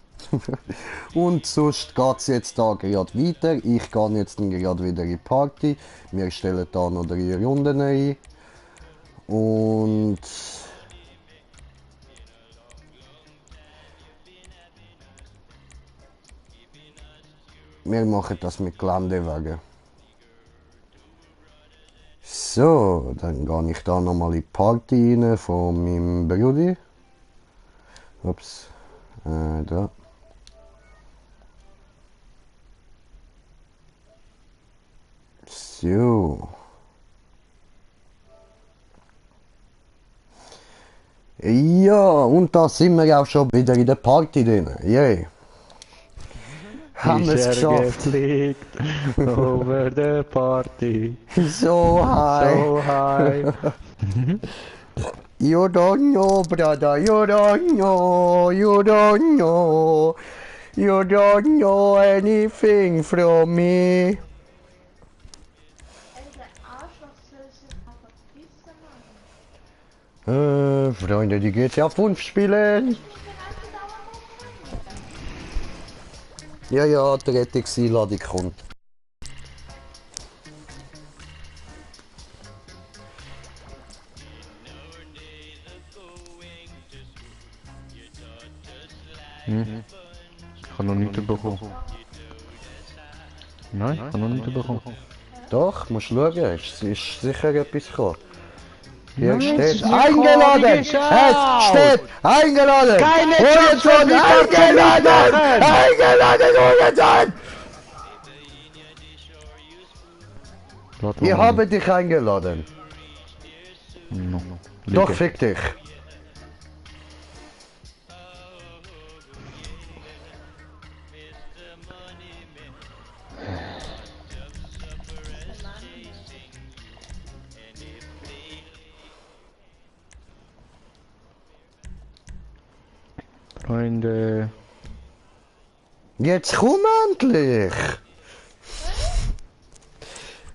A: Und sonst geht es jetzt da gerade weiter. Ich gehe jetzt dann gerade wieder in die Party. Wir stellen da noch 3 Runden ein. Und wir machen das mit Geländewagen. So, dann gehe ich da nochmal in die Party rein von meinem Brudi. Ups, da. So. Ja, und da sind wir auch schon wieder in der Party drin. Yay. Haben wir es geschafft.
B: Fliegt over the party.
A: So high.
B: So high.
A: You don't know, brother. You don't know. You don't know. You don't know anything from me.
E: Ey, der Arschloch soll sich einfach pissen, Mann.
A: Freunde, die GTA 5 spielen.
E: Ich bin einfach dauernd.
A: Ja, ja, die Rettungseinladung kommt.
B: Ich habe noch nichts bekommen. Nein, ich habe noch nichts bekommen.
A: Doch, musst schauen, es ist sicher etwas gekommen. Hier
B: Nein, es
A: steht
B: ist nicht
A: eingeladen!
B: gekommen, wie
A: Es
B: geschaut!
A: steht eingeladen!
B: Keine
A: Horizont eingeladen! Eingeladen, Horizont! Ich habe dich eingeladen.
B: No.
A: Doch, fick dich.
B: Freunde.
A: Jetzt komm endlich!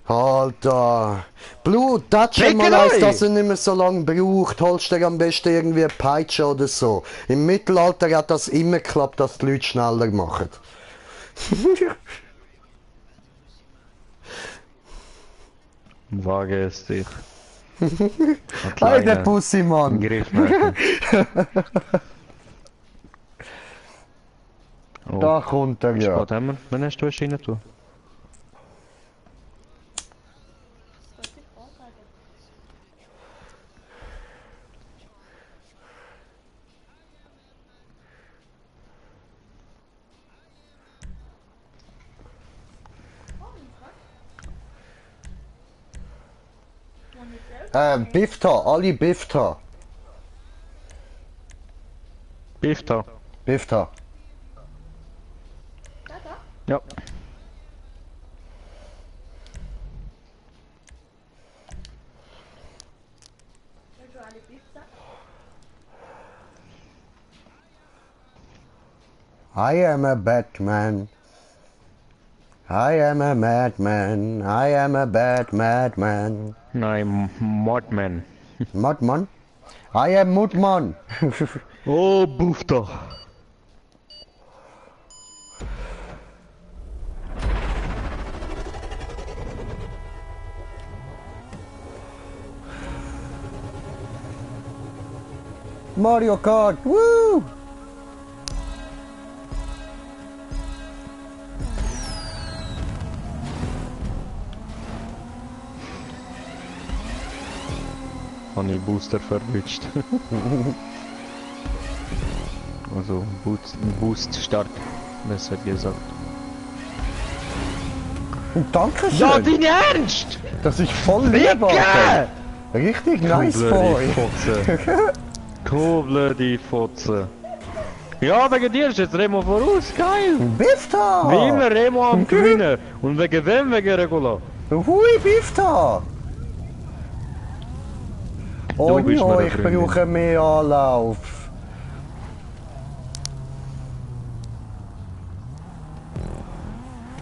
A: Alter! Blut, das schon mal eins, dass er nicht mehr so lange braucht. Holst dir am besten irgendwie eine Peitsche oder so. Im Mittelalter hat das immer geklappt, dass die Leute schneller machen.
B: Wage es dich.
A: Hey, der Pussy-Mann!
B: Griff merken. Oh.
A: Da kommt er ja.
B: Was haben wir? Wann hast du es rein tun?
E: Was ich vorschlage.
A: Bifta, alle Bifta.
B: Bifta.
A: Bifta.
B: Ja.
E: Willst du alle Pizza?
A: I am a Batman. I am a madman. I am a bad madman.
B: Nein, Mordman.
A: Mudman? I am Mudman.
B: Oh, Bufta.
A: Mario Kart. Woo!
B: Habe ich Booster verwünscht. Also Boost Start, besser gesagt.
A: Dankeschön.
B: Ja, dein Ernst?
A: Das ist voll lieb, Alter. Richtig nice boy.
B: Fotze. Blöde Fotze. Ja, wegen dir ist jetzt Remo voraus, geil.
A: Bifta.
B: Wie immer Remo am Gewinnen. Und wegen wem? Wegen Regula.
A: Hui, Bifta. Oh
B: bist
A: ja,
B: mir eine
A: ich
B: Freundin.
A: brauche mehr Anlauf.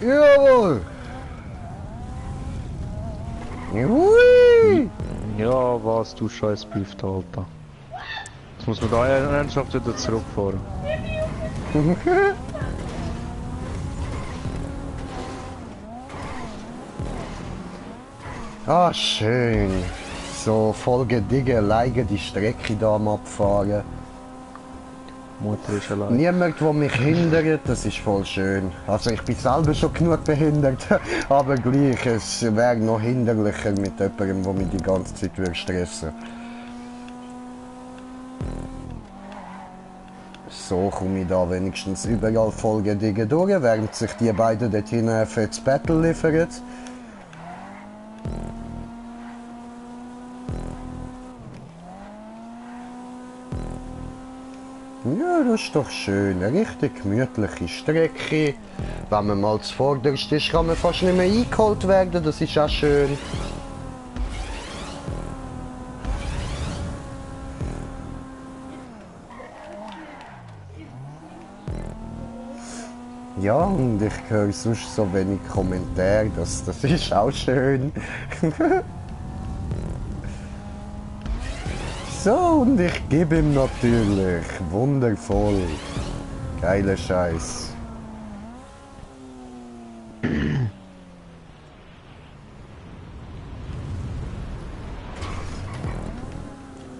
A: Jawohl. Hui.
B: Ja, was du scheiß Bifta, Alter. Jetzt muss man da ernsthaft wieder zurückfahren.
A: Ah, schön. so voll gediegen, alleine die Strecke da am Abfahren.
B: Mutter ist allein.
A: Niemand, der mich hindert, das ist voll schön. Also ich bin selber schon genug behindert, aber gleich, es wäre noch hinderlicher mit jemandem, der mich die ganze Zeit stressen würde. So komme ich da wenigstens überall voll gediegen durch, während sich die beiden dort hinten ein fettes Battle liefern. Ja, das ist doch schön. Eine richtig gemütliche Strecke. Wenn man mal zuvorderst ist, kann man fast nicht mehr eingeholt werden. Das ist auch schön. Ja, und ich höre sonst so wenig Kommentare. Das ist auch schön. So, und ich gebe ihm natürlich. Wundervoll. Geiler Scheiß.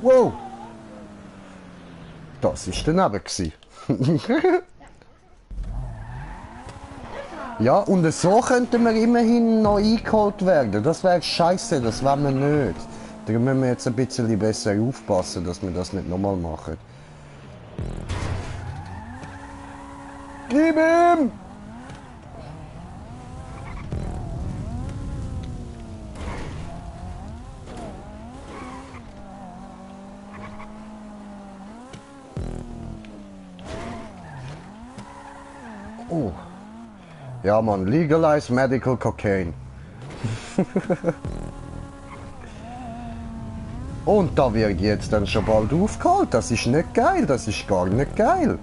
A: Wow! Das war daneben gewesen. Ja, und so könnten wir immerhin noch eingeholt werden. Das wäre scheiße, das wollen wir nicht. Da müssen wir jetzt ein bisschen besser aufpassen, dass wir das nicht nochmal machen. Gib ihm! Oh. Ja, man, legalize medical cocaine. Und da wird jetzt dann schon bald aufgeholt. Das ist nicht geil, das ist gar nicht geil.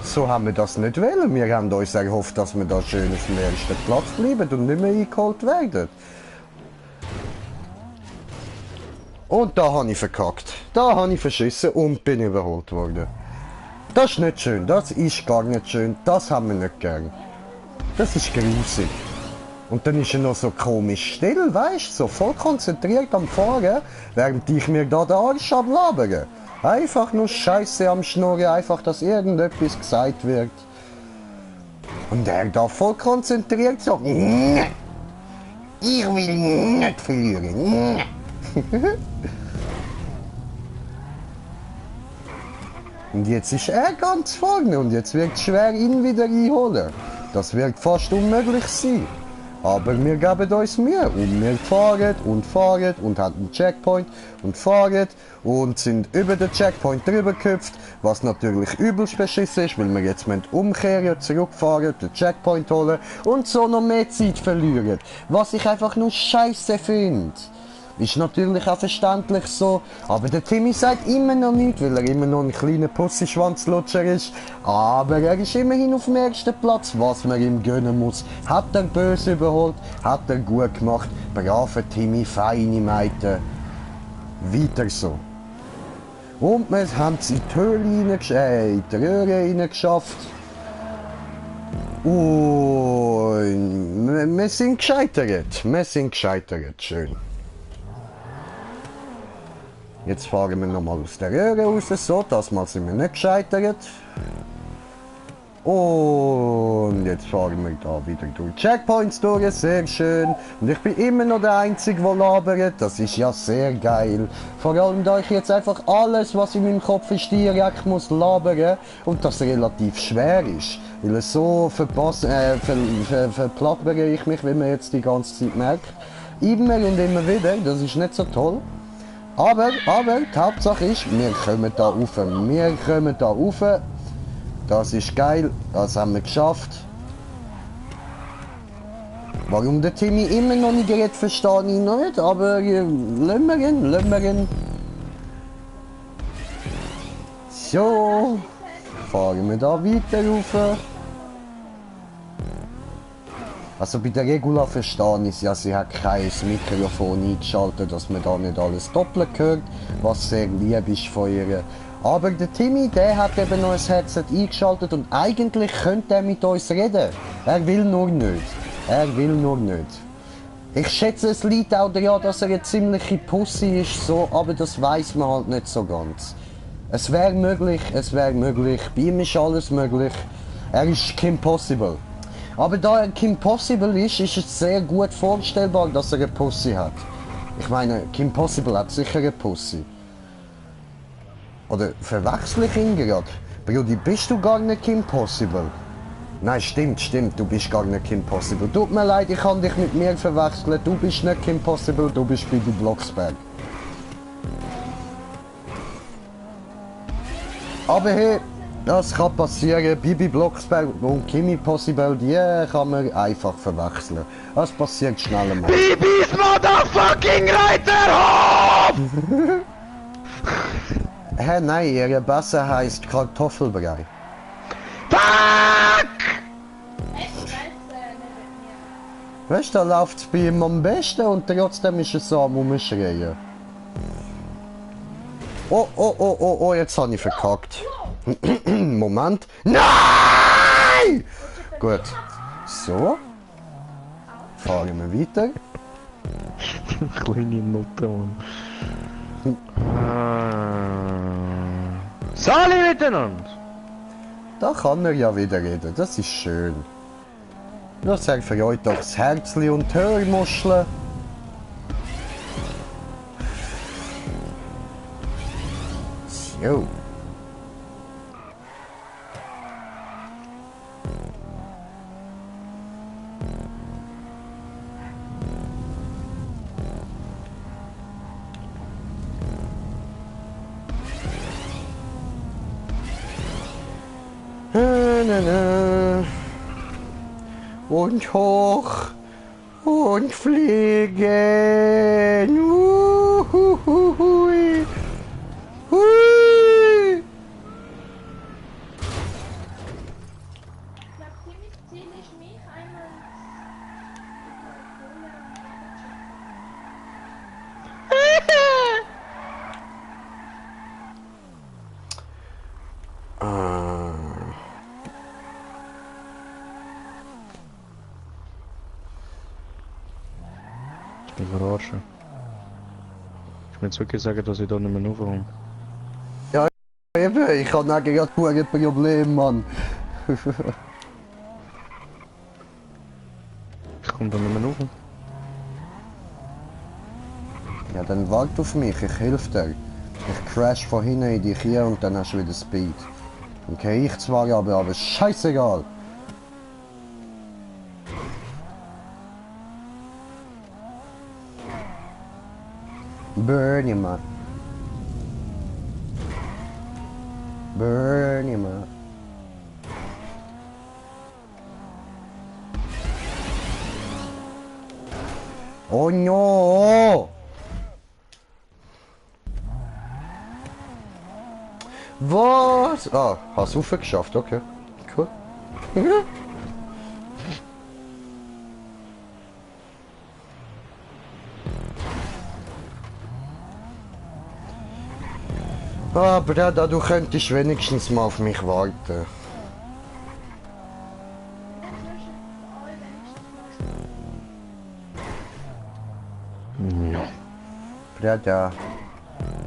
A: So haben wir das nicht wollen. Wir haben uns erhofft, dass wir da schön auf dem ersten Platz bleiben und nicht mehr eingeholt werden. Und da habe ich verkackt. Da habe ich verschissen und bin überholt worden. Das ist nicht schön, das ist gar nicht schön, das haben wir nicht gern. Das ist grusig. Und dann ist er noch so komisch still, weißt du, so voll konzentriert am Fahren, während ich mir da den Arsch ablabere. Einfach nur Scheiße am Schnurren, einfach, dass irgendetwas gesagt wird. Und er da voll konzentriert so. Ich will nicht verlieren. Und jetzt ist er ganz vorne und jetzt wird es schwer, ihn wieder einholen. Das wird fast unmöglich sein. Aber wir geben uns Mühe und wir fahren und haben einen Checkpoint und fahren und sind über den Checkpoint drüber gehüpft, was natürlich übelst beschissen ist, weil wir jetzt umkehren, zurückfahren, den Checkpoint holen und so noch mehr Zeit verlieren. Was ich einfach nur scheiße finde. Ist natürlich auch verständlich so, aber der Timmy sagt immer noch nichts, weil er immer noch ein kleiner Pussyschwanzlutscher ist. Aber er ist immerhin auf dem ersten Platz, was man ihm gönnen muss. Hat er böse überholt, hat er gut gemacht. Braver Timmy, feine Meute. Weiter so. Und wir haben es in die Höhle in die Röhre reingeschafft. Und wir sind gescheitert. Schön. Jetzt fahren wir nochmal aus der Röhre raus, so, das Mal sind wir nicht gescheitert. Und jetzt fahren wir da wieder durch Checkpoints durch, sehr schön. Und ich bin immer noch der Einzige, der labert, das ist ja sehr geil. Vor allem, da ich jetzt einfach alles, was in meinem Kopf ist, direkt muss labern und das relativ schwer ist. Weil so verplappere ich mich, wie man jetzt die ganze Zeit merkt. Immer und immer wieder, das ist nicht so toll. Aber die Hauptsache ist, wir kommen da rauf. Das ist geil, das haben wir geschafft. Warum der Timmy immer noch nicht redet, verstehe ich noch nicht, aber lassen wir ihn. So, fahren wir da weiter rauf. Also bei der Regula verstehe ich ja, sie hat kein Mikrofon eingeschaltet, dass man da nicht alles doppelt hört, was sehr lieb ist von ihr. Aber der Timmy, der hat eben noch ein Headset eingeschaltet und eigentlich könnte er mit uns reden. Er will nur nicht. Ich schätze, es liegt auch daran, dass er eine ziemliche Pussy ist, so, aber das weiß man halt nicht so ganz. Es wäre möglich, bei ihm ist alles möglich. Er ist Kim Possible. Aber da er Kim Possible ist, ist es sehr gut vorstellbar, dass er eine Pussy hat. Ich meine, Kim Possible hat sicher eine Pussy. Oder verwechsel ich ihn gerade? Brudi, bist du gar nicht Kim Possible? Nein, stimmt, du bist gar nicht Kim Possible. Tut mir leid, ich kann dich mit mir verwechseln. Du bist nicht Kim Possible, du bist Bibi Blocksberg. Aber hey, das kann passieren. Bibi Blocksberg und Kimi Possible, die kann man einfach verwechseln. Das passiert schnell mal.
B: Bibis Motherfucking Reiterhof!
A: Hä, nein, ihre Basse heisst Kartoffelbrei.
B: Fuck!
A: Weißt du, da läuft es bei ihm am besten und trotzdem ist es so am Umschreien. Oh, jetzt habe ich verkackt. Moment. Nein! Gut. So. Fahren wir weiter.
B: Kleine Nutte, Mann. Sali miteinander!
A: Da kann er ja wieder reden, das ist schön. Nur sehr für euch doch das Herzli und die Hörmuscheln. So. Und hoch und fliegen. Hui. Hui.
E: Ich glaube, Timmys Ziel ist, mich einmal
B: Ich bin verarschen. Ich will jetzt wirklich sagen, dass ich da nicht mehr raufkomme.
A: Eben, ich habe nachher gerade ein Problem, Mann.
B: Ich komme da nicht mehr rauf.
A: Ja, dann wart auf mich, ich helfe dir. Ich crash von hinten in dich hier und dann hast du wieder Speed. Okay, ich zwar aber scheißegal. Burn man. Burn man. Oh no! Was? Ah, hast du geschafft, okay. Cool. Ah, Breda, du könntest wenigstens mal auf mich warten.
B: Ja.
A: Breda,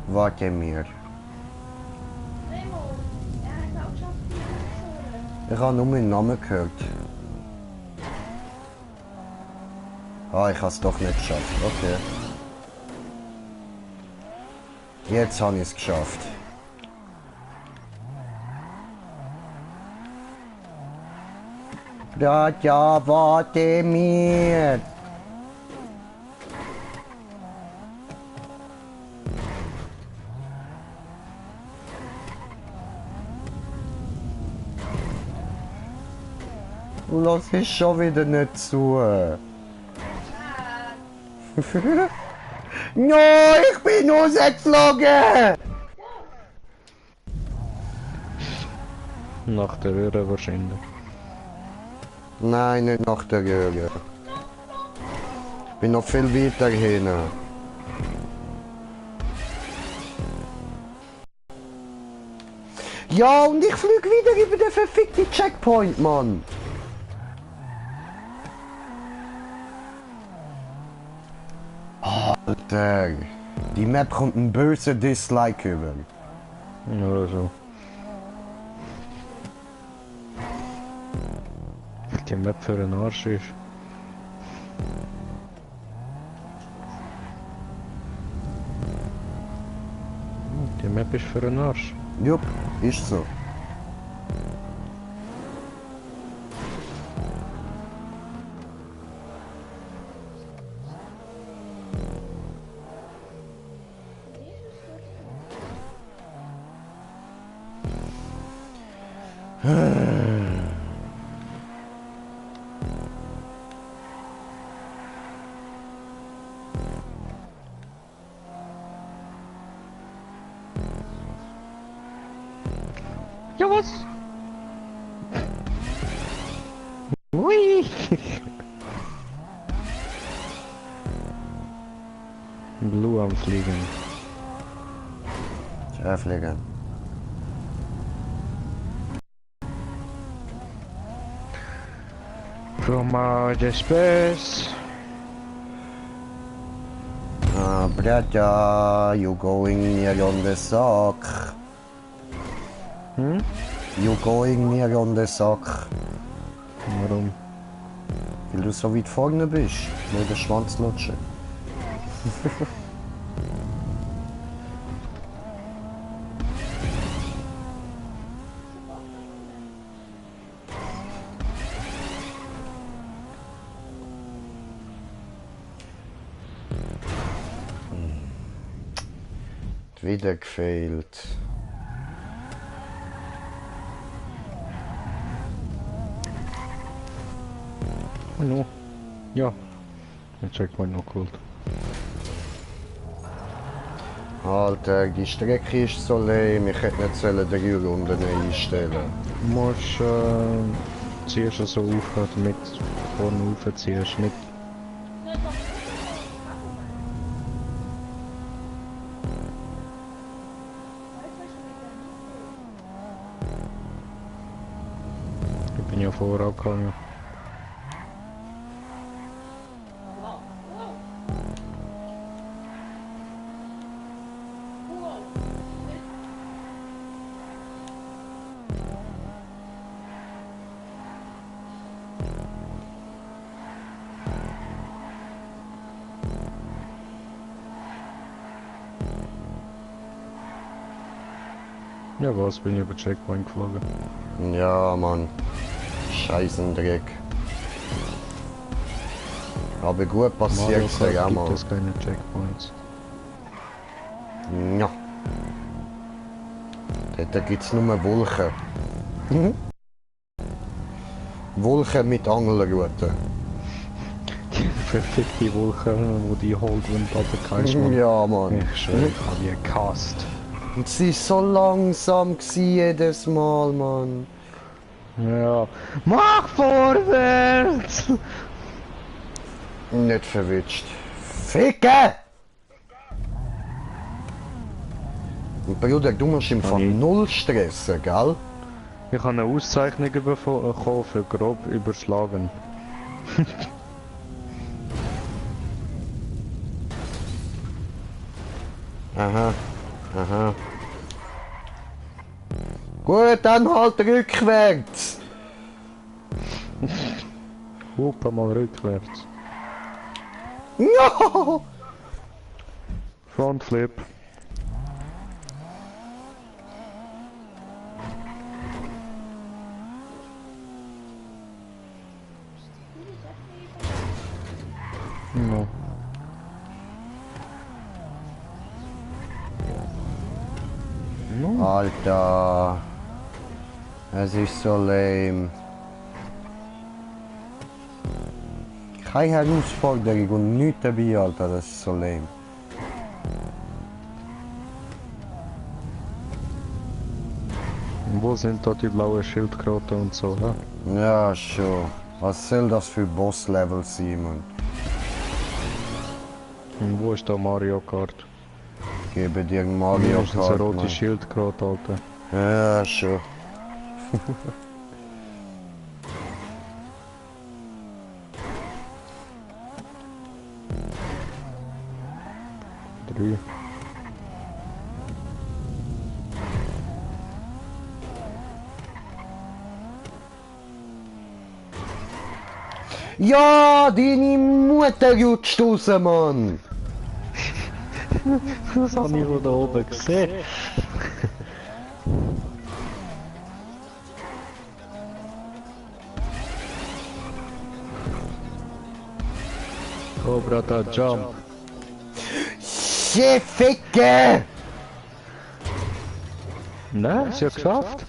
A: warte mir.
E: Remo, er hat auch geschafft, die zu
A: Ich habe nur meinen Namen gehört. Ah, ich habe es doch nicht geschafft. Okay. Jetzt habe ich es geschafft. Ja, warte mir. Du lässt schon wieder nicht zu. No, ich bin rausgeflogen!
B: Nach der Röhre wahrscheinlich.
A: Nein, nicht nach der Röhre. Ich bin noch viel weiter hin. Ja, und ich fliege wieder über den verfickten Checkpoint, Mann. Alter, die Map kommt ein böser Dislike über.
B: Oder so. Die Map für den Arsch ist. Die Map ist für den Arsch.
A: Jupp, ist so.
B: Ja, was? Ui! Blue am Fliegen.
A: Schärfliegen.
B: From outer space.
A: Ah, brother, you going near on the sock.
B: Hm?
A: You going near on the sock.
B: Warum?
A: Weil du so weit vorne bist. Nur den Schwanz lutschen. Wieder gefehlt.
B: No. Ja. Den Checkpoint noch geholt.
A: Alter, die Strecke ist so lame, ich hätte nicht 3 Runden einstellen.
B: Du musst zuerst so auf, damit du vorne raufziehst, nicht. Ich bin ja vorher gegangen. Ja, was, bin ich über Checkpoint geflogen.
A: Ja, Mann. Scheißendreck. Aber gut passiert
B: Mario
A: es ja
B: Kart
A: mal.
B: gibt es keine Checkpoints.
A: Ja. Dort gibt es nur Wolken. Wolken mit Angelruten.
B: Die perfekte Wolke, wo die holt, wenn du runterkommst, Mann.
A: Ja, Mann.
B: Ich schwöre, ich habe die gehasst.
A: Und sie ist so langsam gewesen jedes Mal, Mann.
B: Ja. Mach vorwärts!
A: Nicht verwitscht. Ficke! Und Bruder, du musst im Fall
B: Okay.
A: null stressen, gell?
B: Ich habe eine Auszeichnung bekommen für grob überschlagen.
A: Aha, aha. Gut, dann halt rückwärts.
B: Hupe mal rückwärts.
A: Ja!
B: Frontflip. No. No.
A: Alter. Es ist so lame. Keine Herausforderung und nichts dabei, Alter. Das ist so lame.
B: Wo sind da die blauen Schildkröten und so, hä?
A: Ja, schon. Was soll das für Boss-Level sein, Mann?
B: Und wo ist da Mario Kart?
A: Gebe dir ein Mario
B: Das ist eine
A: Kart,
B: rote
A: Mann.
B: Schildkröte, Alter.
A: Ja, schon.
B: 3.
A: Ja, deine Mutter rutscht raus, Mann!
B: Das habe ich von da oben gesehen. Cobra da Jump.
A: Schifficke!
B: Nein, ist ja geschafft.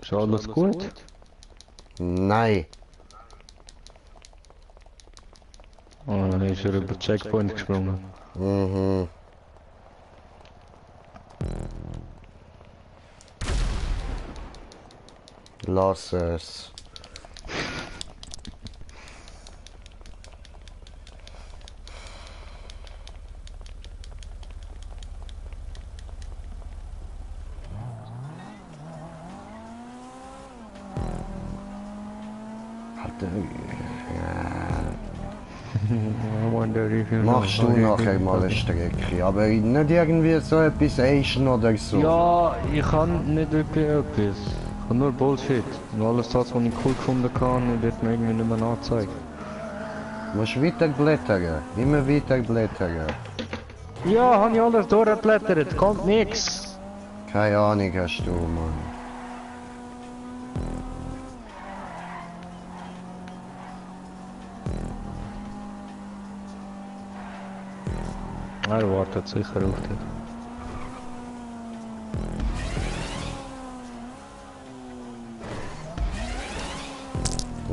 B: Ist alles gut?
A: Nein.
B: Oh, dann ist er über Checkpoint gesprungen.
A: Mhm. Lass es.
B: I wonder if you
A: Machst du nachher mal eine Strecke, aber nicht irgendwie so etwas Asian oder so.
B: Ja, ich kann nicht wirklich etwas. Ich kann nur Bullshit. Und alles das, was ich cool gefunden habe, wird mir irgendwie nicht mehr angezeigt.
A: Du musst weiter blättern, immer weiter blättern.
B: Ja, habe ich alles durchgeblättert, kommt nix.
A: Keine Ahnung hast du, Mann.
B: Er wartet sicher auf dich.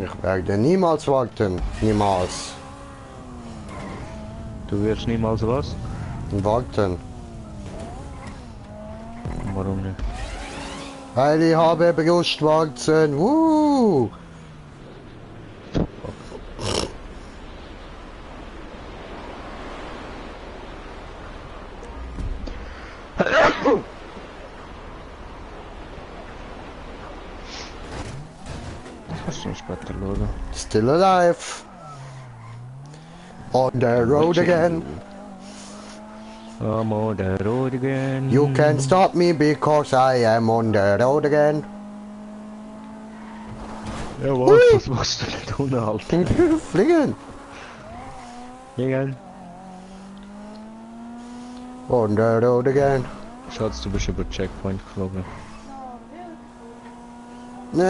A: Ich werde niemals warten, niemals.
B: Du wirst niemals was?
A: Warten.
B: Warum nicht?
A: Weil ich habe Brustwarzen,
B: Kannst du später schauen.
A: Still alive. On the road again.
B: I'm on the road again.
A: You can't stop me because I am on the road again.
B: Ja, was machst du nicht unten halt?
A: Fliegen.
B: Gehen.
A: On the road again.
B: Schatz, du bist über Checkpoint geflogen.
A: Nee,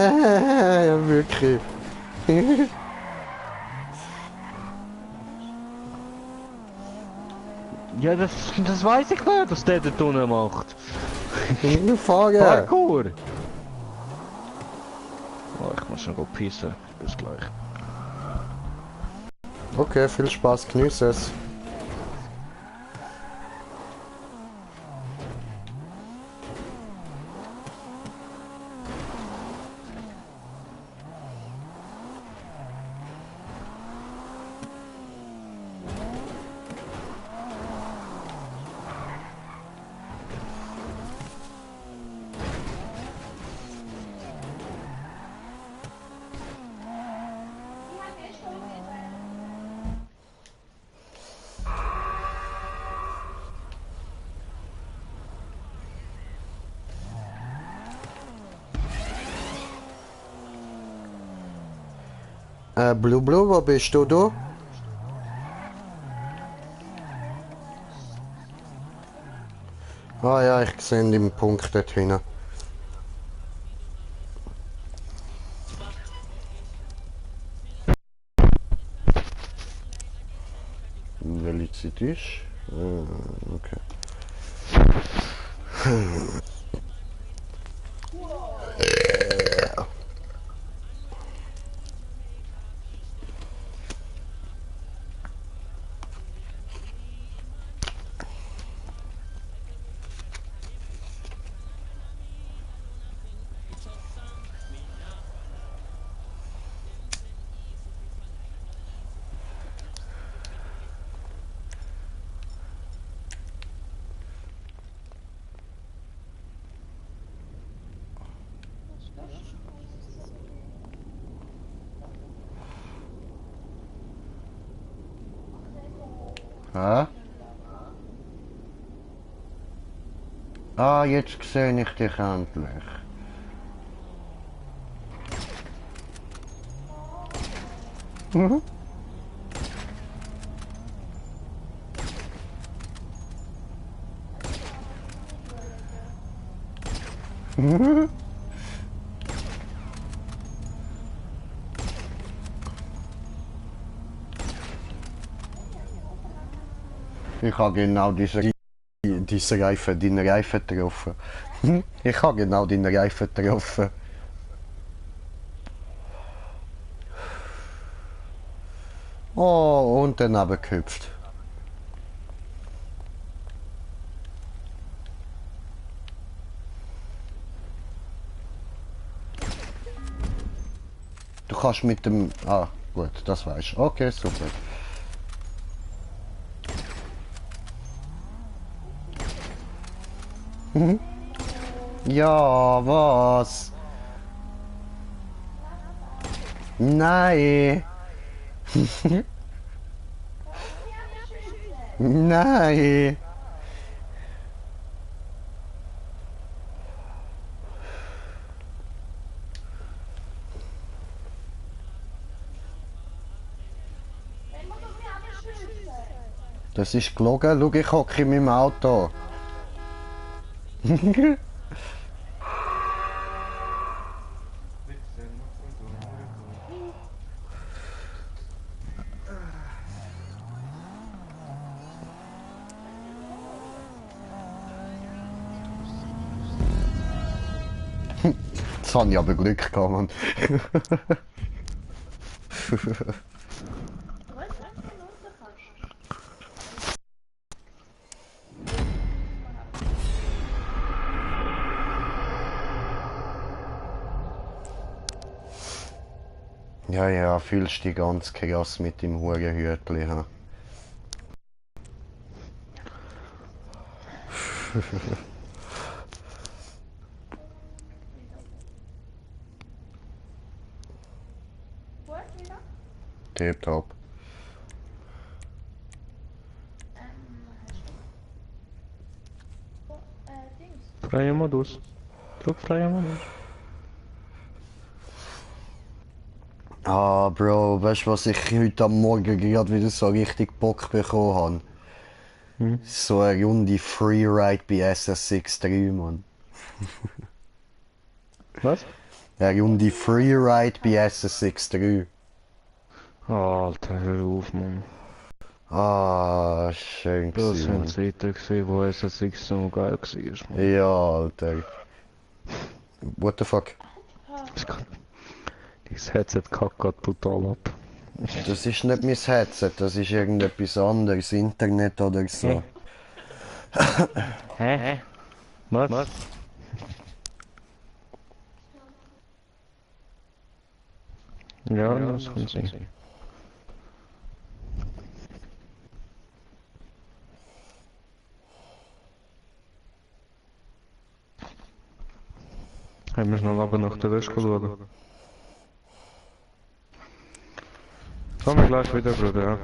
A: wirklich.
B: Ja, das weiß ich nicht, was der dort unten macht.
A: Frage.
B: Parkour! Oh, ich muss schon pissen. Bis gleich.
A: Okay, viel Spaß, genieß es. Blue Blue, wo bist du? Ah ja, ich sehe den Punkt dort hinten. Welche Zeit ist? Okay. Hä? Ah, jetzt sehe ich dich endlich. Mhm. Mhm. Ich habe genau diese Reifen, deine Reifen getroffen. Ich habe genau deine Reifen getroffen. Oh, und daneben gehüpft. Du kannst mit dem... Ah, gut, das weißt du. Okay, super. Ja, was? Nein. Nein.
E: Wenn man doch mir alle schützen.
A: Das ist gelogen. Schau, ich hocke in meinem Auto. Jetzt habe ich aber Glück gehabt, Mann.
E: Du weißt, was du runter kannst.
A: Ja, ja, fühlst dich ganz krass mit dem Hurenhütli, ha?
E: Gut, wieder?
A: Tipptopp.
E: Hast du... Dings.
B: Freier Modus. Drück freier Modus.
A: Ah, Bro, weißt du, was ich heute am Morgen gerade wieder so richtig Bock bekommen habe?
B: Hm.
A: So eine Runde Freeride bei SS63, Mann.
B: Was?
A: Eine Runde Freeride bei SS63.
B: Alter, hör auf, Mann.
A: Ah, schön
B: Das
A: gewesen,
B: sind
A: Mann.
B: Zeiten gewesen, wo SSX so geil war, Mann.
A: Ja, Alter. What the fuck?
B: Dieses Headset kackt grad total ab.
A: Das ist nicht mein Headset, das ist irgendetwas anderes, Internet oder so.
B: Hä? Was? Ja, das kann sein. Wir müssen noch aber nach der Wäsche schauen. Kommen wir gleich wieder, Bruder, ja.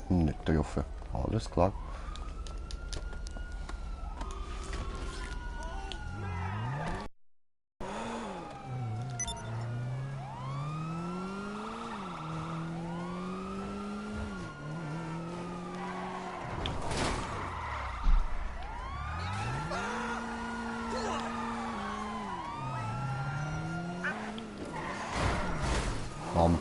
A: Nicht getroffen. Alles klar. Bam.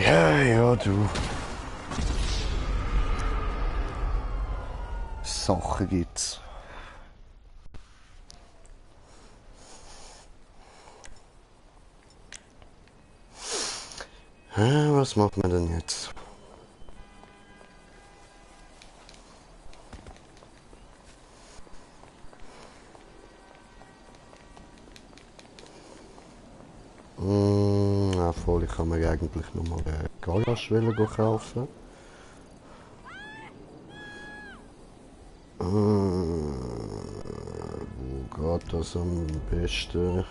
A: Ja, ja, du. Sachen gibt's. Was macht man denn jetzt? Obwohl, ich kann mir eigentlich nochmal eine Galaschwelle kaufen. Wo geht das am besten?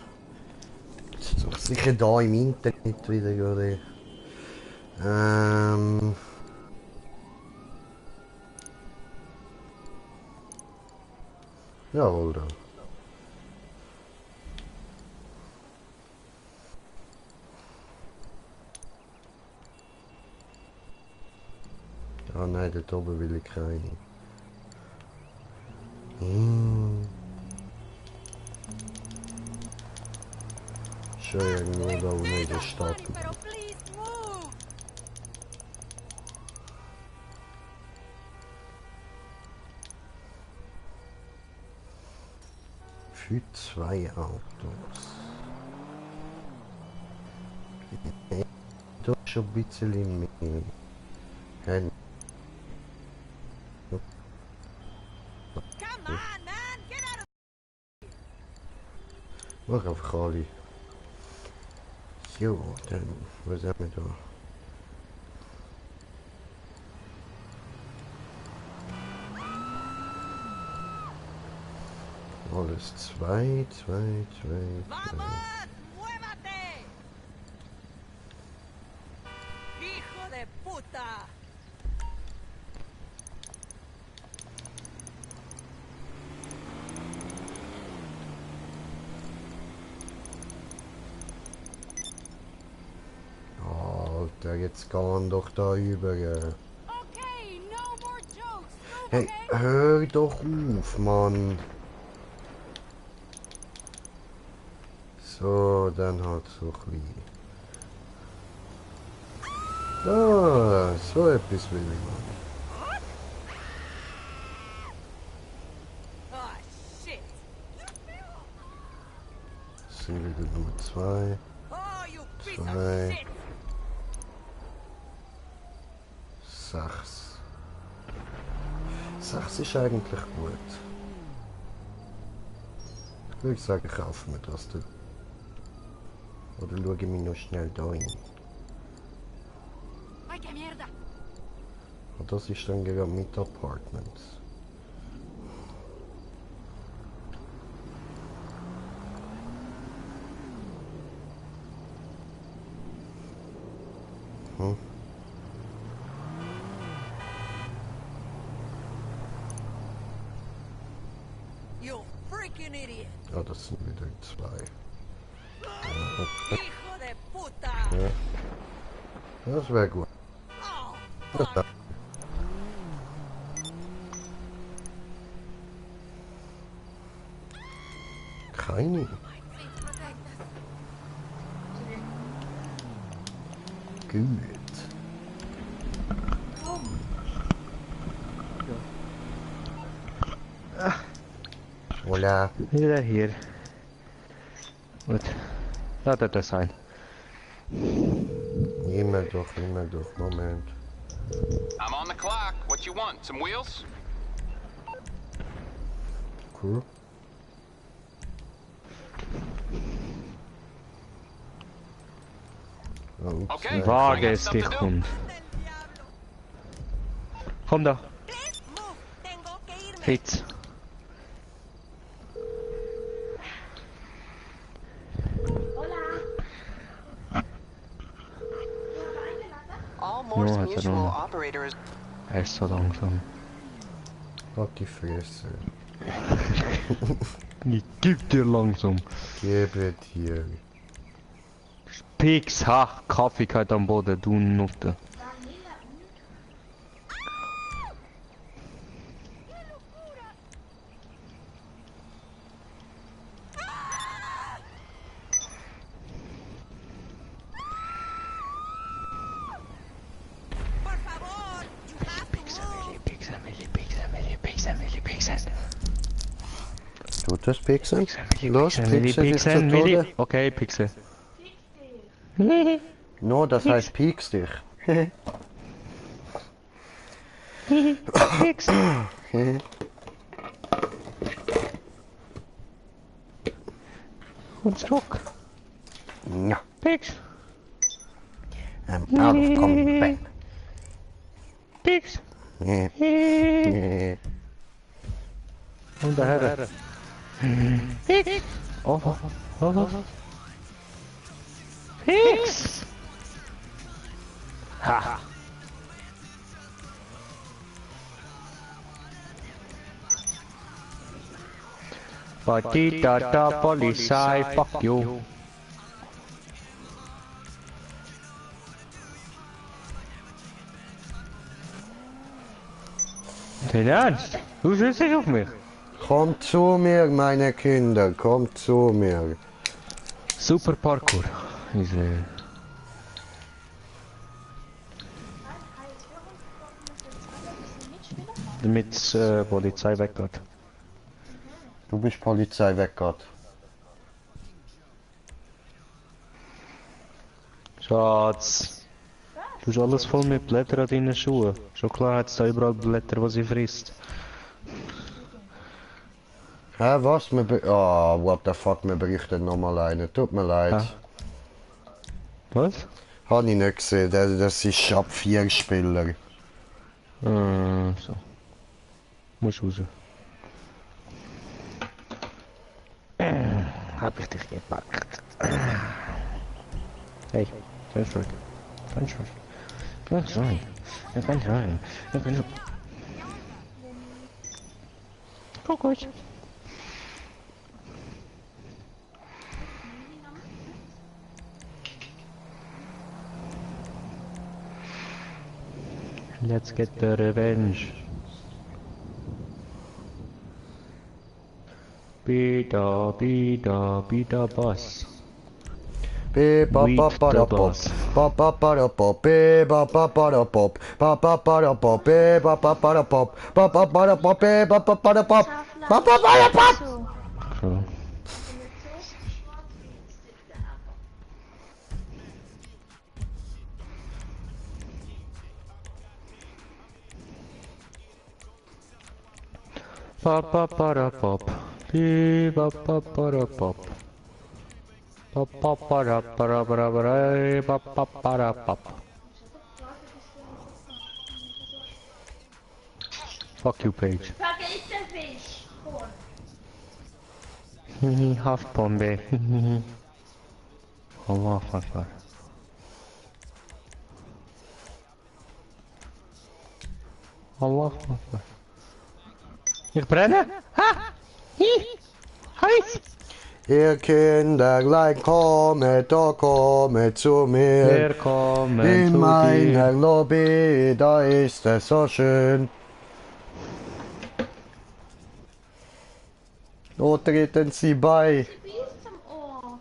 A: Das ist doch sicher da im Internet wieder gerade. Jawohl, da. Ah nein, dort oben will ich keine. Schon irgendwo da unten in der Stadt.
C: Pero please move.
A: Für 2 Autos. Doch schon ein bisschen mehr. Hey,
C: Come on, man. Get out of
A: mach einfach alle. Jo, dann, was haben wir da? Alles 2, 2, 2, 2.
C: Vamos, muévate. Hijo de puta.
A: Alter, jetzt gehen doch da über.
C: Okay, no more jokes. Move,
A: Hey,
C: okay?
A: hör doch auf, Mann. So, dann halt so klein. Ah, so etwas will ich machen.
C: Oh, shit.
A: Das sind wieder Nummer 2.
C: Oh, you piece of
A: Zwei.
C: shit.
A: 6. 6 ist eigentlich gut. Ich würde sagen, kaufen wir das dann. Oder schaue ich mich noch schnell da hin.
C: Ay, qué mierda.
A: Und das ist dann gerade mit Apartments. Hm?
C: You freaking idiot.
A: Ah, das sind wieder 2.
C: Hijo de puta.
A: Ja. Das wäre gut.
C: Oh,
A: Das
C: fuck.
A: wär- Keine. Gut. Hola.
B: Wieder hier. Gut. Lass das sein.
A: Immer doch, Moment.
F: I'm on the clock. What you want? Some wheels?
A: Cool. Oh,
F: Okay.
A: zwei.
B: Wage es dich, Hund. Komm da.
C: Please move. Tengo que irme.
B: Hitz.
G: All Morse
B: No, I don't
G: Mutual
B: know.
G: operators.
B: Er ist so langsam.
A: Halt die Fresse.
B: Ich geb dir langsam.
A: Gebe dir.
B: Pix, ha, Kaffee geht am Boden, du Nutte.
A: Das Pixel? Los,
B: Pixel,
A: Pixel ist zu
B: Pixel,
A: Tode.
B: Okay, Pixel.
A: No, das heißt Pieks dich.
B: Pixel. Und zurück.
A: Ja,
B: Pix.
A: I'm out of combat.
B: Pix.
A: Yeah.
B: Und daher. Pix. Oh, oh, oh, oh. Pix. Ha. Patita Polizei, fuck you. Dein Ernst? Du schießt dich auf mich?
A: Kommt zu mir, meine Kinder, kommt zu mir.
B: Super Parkour. Diese. Damit Polizei weggeht.
A: Du bist Polizei weggott.
B: Schatz. Du hast alles voll mit Blättern an deinen Schuhen. Schon klar hat es da überall Blätter, was sie frisst.
A: Hä, was? Oh, what the fuck, wir berichten nochmal einen. Tut mir leid.
B: Hä? Was?
A: Hab ich nicht gesehen, das ist ab 4 Spieler.
B: So. Muss raus. Hab ich dich gepackt. Hey, ganz ruhig. Ganz ruhig. Ganz ruhig. Ganz ruhig. Ganz ruhig. Guck gut. Let's get the revenge. Bida, bida, bida, boss.
A: Be ba ba ba da pop, ba ba ba da pop, be ba ba ba da pop, ba ba ba da pop, be ba ba ba da pop, ba ba ba da pop, be ba ba ba da pop, ba ba ba da pop.
B: So. Pa pa pa da pop, be ba pa pa da pop. Pa pa pa da pa da pa da pa da pa pa pa da pop. Fuck you, Paige.
E: Vergiss den Fisch.
B: Hihi, Haftbombe. Hihi. Allah Akbar. Allah Akbar. Ich brenne? Ha! Hi! Heiß!
A: Ihr Kinderlein, kommet, oh, kommet zu mir.
B: Wir kommen
A: In
B: zu
A: meiner
B: dir.
A: Lobby, da ist es so schön. Wo treten Sie bei?
E: Bis zum Ohr.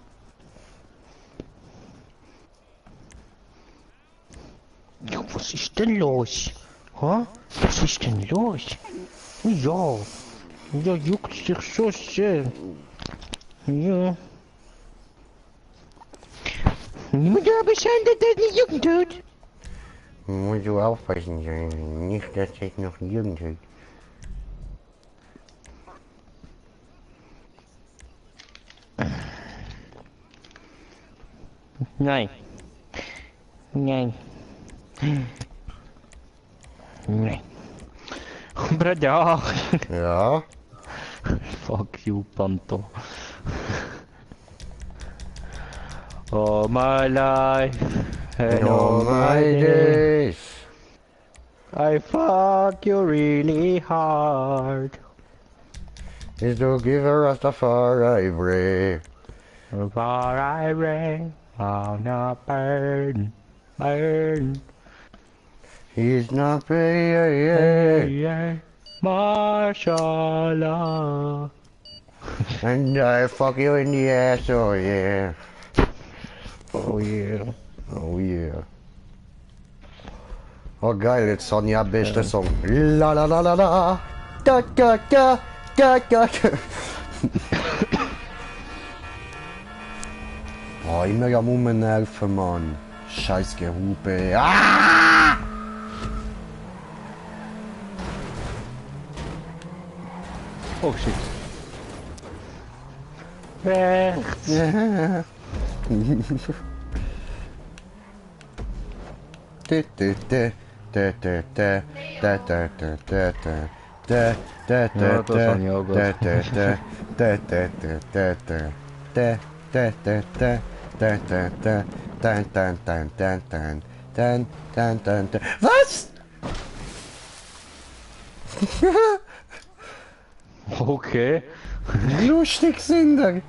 B: Ja, was ist denn los? Ha? Was ist denn los? Ja. Ja, juckt sich so sehr. Ja. Niemand da Bescheid, dass das nicht jucken tut.
A: Muss du aufpassen, nicht, dass ich noch Jugend habe.
B: Nein. Nein. Nein. Brother.
A: Ja?
B: Fuck you, Panto. All my life and all my days, I fuck you really hard.
A: Is to give a Rastafari pray.
B: Before I rain, I'll not burn, burn.
A: He's not paying,
B: Yeah, Mashallah.
A: and I fuck you in the ass, oh yeah.
B: Oh yeah.
A: Oh yeah. Oh geil, jetzt Sonja, beste Song. La la la la la. Da da da da da. Oh, immer am Umnerven, Mann. Scheiß Gehube. Ah!
B: Oh shit. Rechts.
A: Was?
B: Okay.
A: Lustig sind er.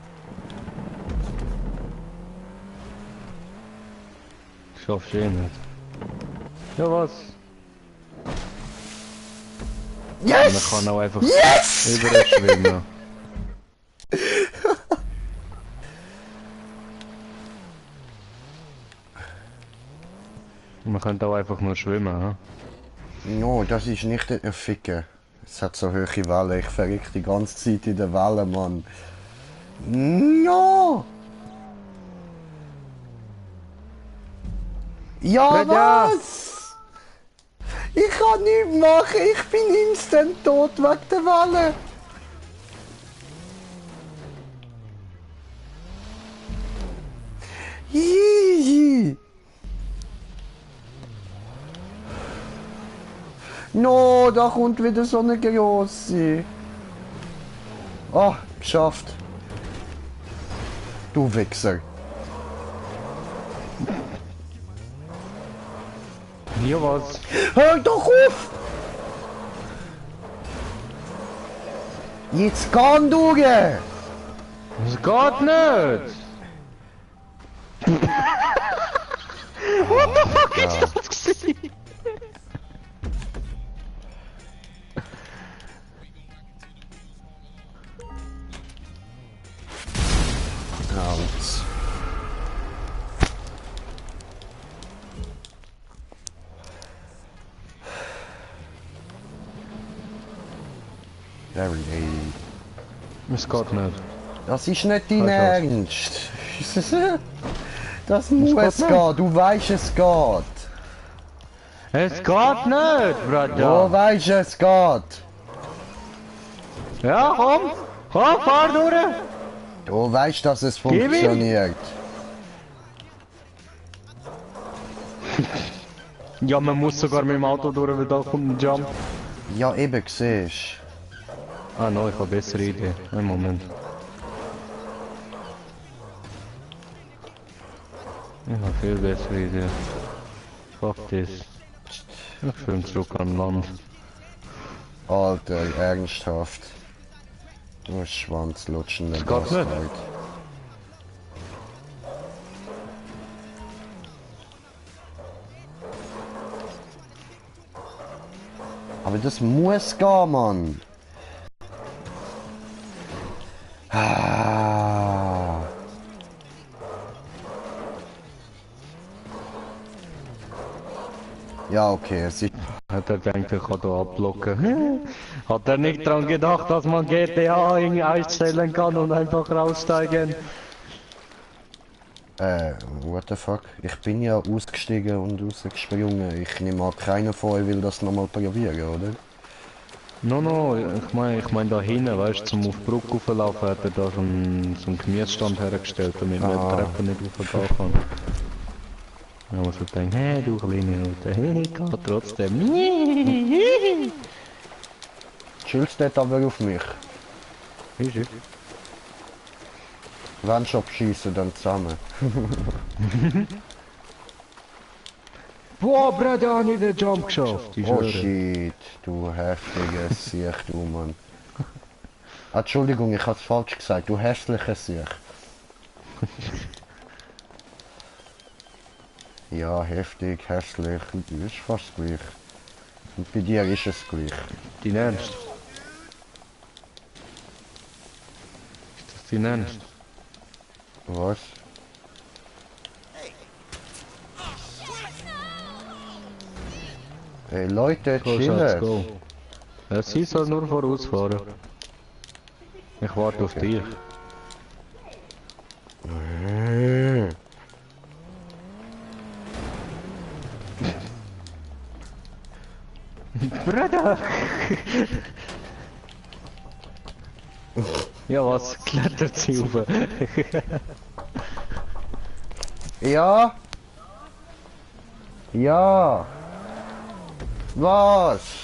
B: Schaffst du eh nicht. Ja was?
A: Yes!
B: Man kann auch einfach
A: Yes!
B: überschwimmen. Man könnte auch einfach nur schwimmen, hm?
A: No, das ist nicht ein Ficken. Es hat so hohe Wellen, ich verreck die ganze Zeit in der Welle, Mann. No! Ja,
B: Ja.
A: was? Ich kann nichts machen, ich bin instant tot wegen der Welle. Hihi. No, da kommt wieder so eine grosse. Ah, geschafft. Du Wichser.
B: Ja was?
A: Hör doch auf! Jetzt kann du gehen!
B: Das geht nicht! What the fuck ist das gewesen?
A: Out. Very day.
B: Es geht nicht.
A: Das ist nicht dein
B: Weißt
A: Ernst. Das muss
B: geht nicht.
A: gehen, du weißt es geht.
B: Es geht nicht,
A: Du
B: Bruder!
A: weißt es geht.
B: Ja, komm! Komm, fahr durch!
A: Du weißt, dass es
B: Gib ihm.
A: funktioniert.
B: Ja, man muss sogar mit dem Auto durch, weil da kommt ein Jump.
A: Ja, eben, siehst
B: Ah, no, ich habe eine bessere Idee. Einen Moment. Ich habe viel bessere Idee. Fuck this. Ich schwimme zurück an Land.
A: Alter, ernsthaft. Du Schwanzlutschender
B: Das geht nicht.
A: Bastard. Aber das muss gehen, Mann. Ah. Ja, okay, es ist...
B: Hat er gedacht, er kann hier abblocken? Hat er nicht dran gedacht, dass man GTA einstellen kann und einfach raussteigen?
A: What the fuck? Ich bin ja ausgestiegen und rausgesprungen. Ich nehme an, keiner von euch will das nochmal probieren, oder?
B: No, ich mein da hinten, weißt du, zum auf die Brücke rauflaufen, hat er da so einen Gemüsestand hergestellt, damit man die Treppe nicht raufgehen kann. Ja, man so denkt, hey du kleine Alter, hey, geht trotzdem.
A: Chillst dort aber auf mich.
B: Ist es?
A: Wenn schon abschießen, dann zusammen.
B: Boah, Bruder, habe ich den Jump geschafft. Ich
A: Oh
B: schwöre.
A: shit, du heftiges Siech, du Mann. Ah, Entschuldigung, ich hab's falsch gesagt, du hässliches Siech. Ja, heftig, hässlich, ist fast gleich. Und bei dir ist es gleich.
B: Dein Ernst? Ist das dein Ernst?
A: Was? Hey Leute,
B: Go, Schatz,
A: chillen!
B: go. Ja, sie soll nur vorausfahren. Ich warte auf dich. Bruder! Ja, was? Klettert sie rauf?
A: Ja? Ja? Was?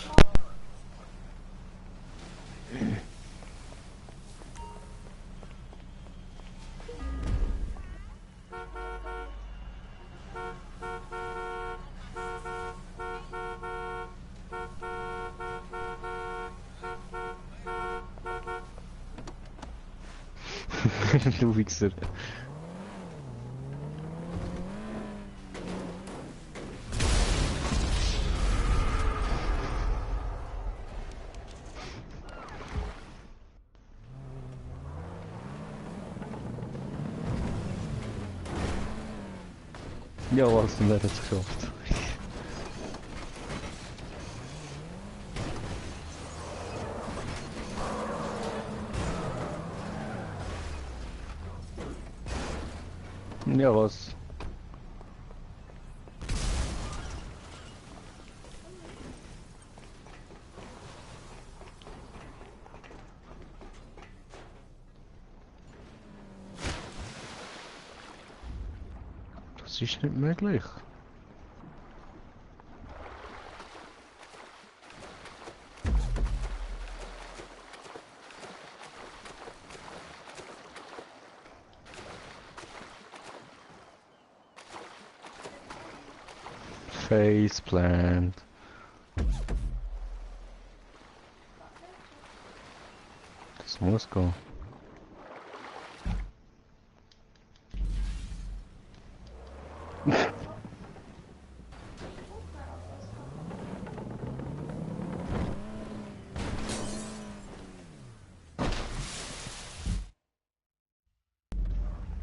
B: Du Wichser. Ja, was denn, der hat es geschafft. Ja, was? Das ist nicht möglich. Faceplant. Das muss gehen.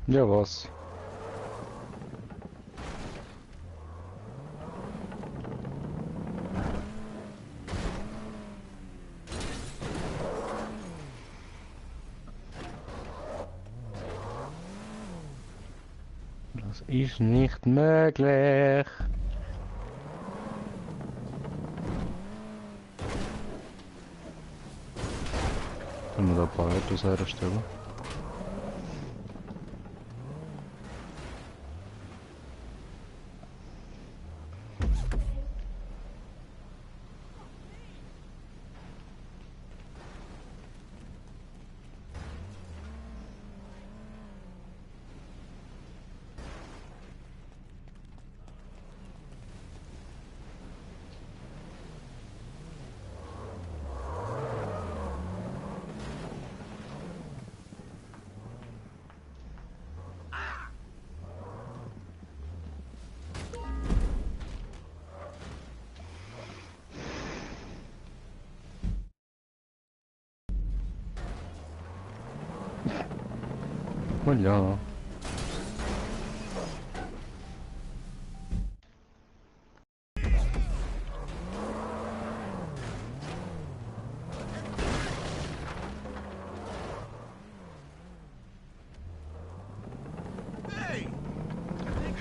B: Ja, was? Das ist nicht möglich. Können wir da ein paar Autos herstellen? Und ja.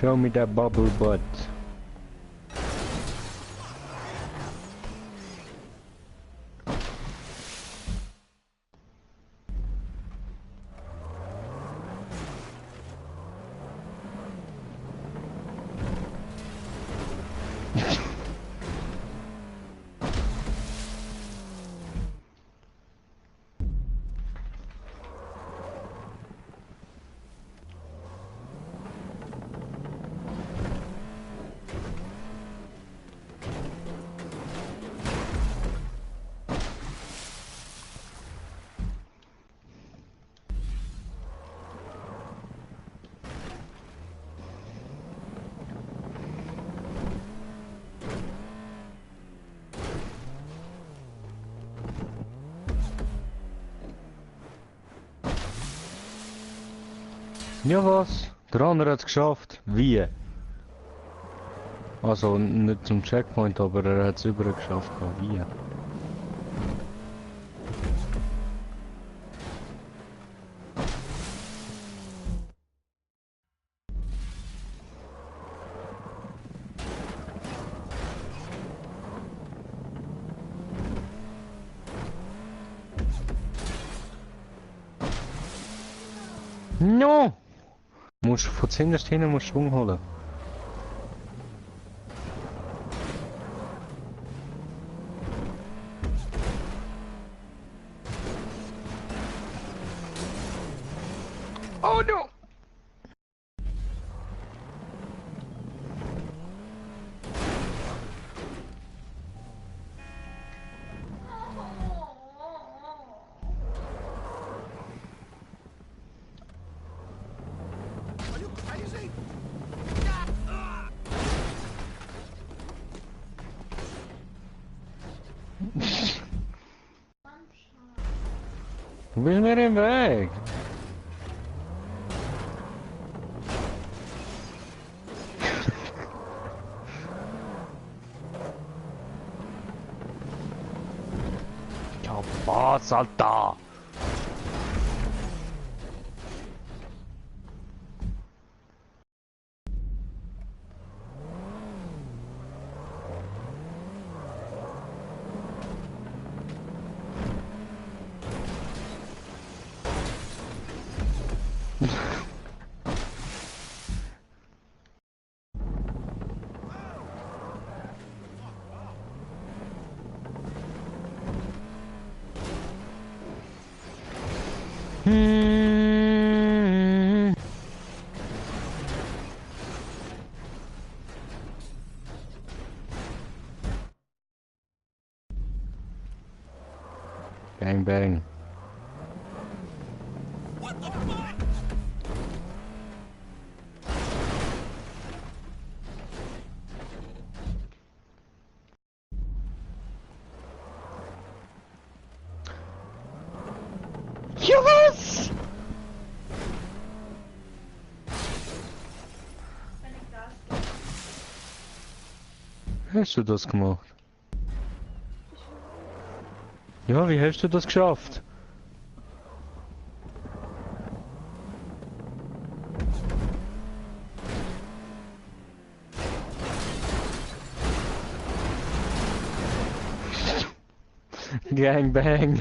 B: Show me that bubble butt. Ja was? Der andere hat es geschafft. Wie? Also nicht zum Checkpoint, aber er hat es übergeschafft. Wie? No! Musst von zuhinterst hinten musst Schwung holen. Oh no! Du bist mir im Weg. Ja, was, Alter? Bang bang. Ja, was? Hast du das gemacht? Ja, wie hast du das geschafft? Gang bang.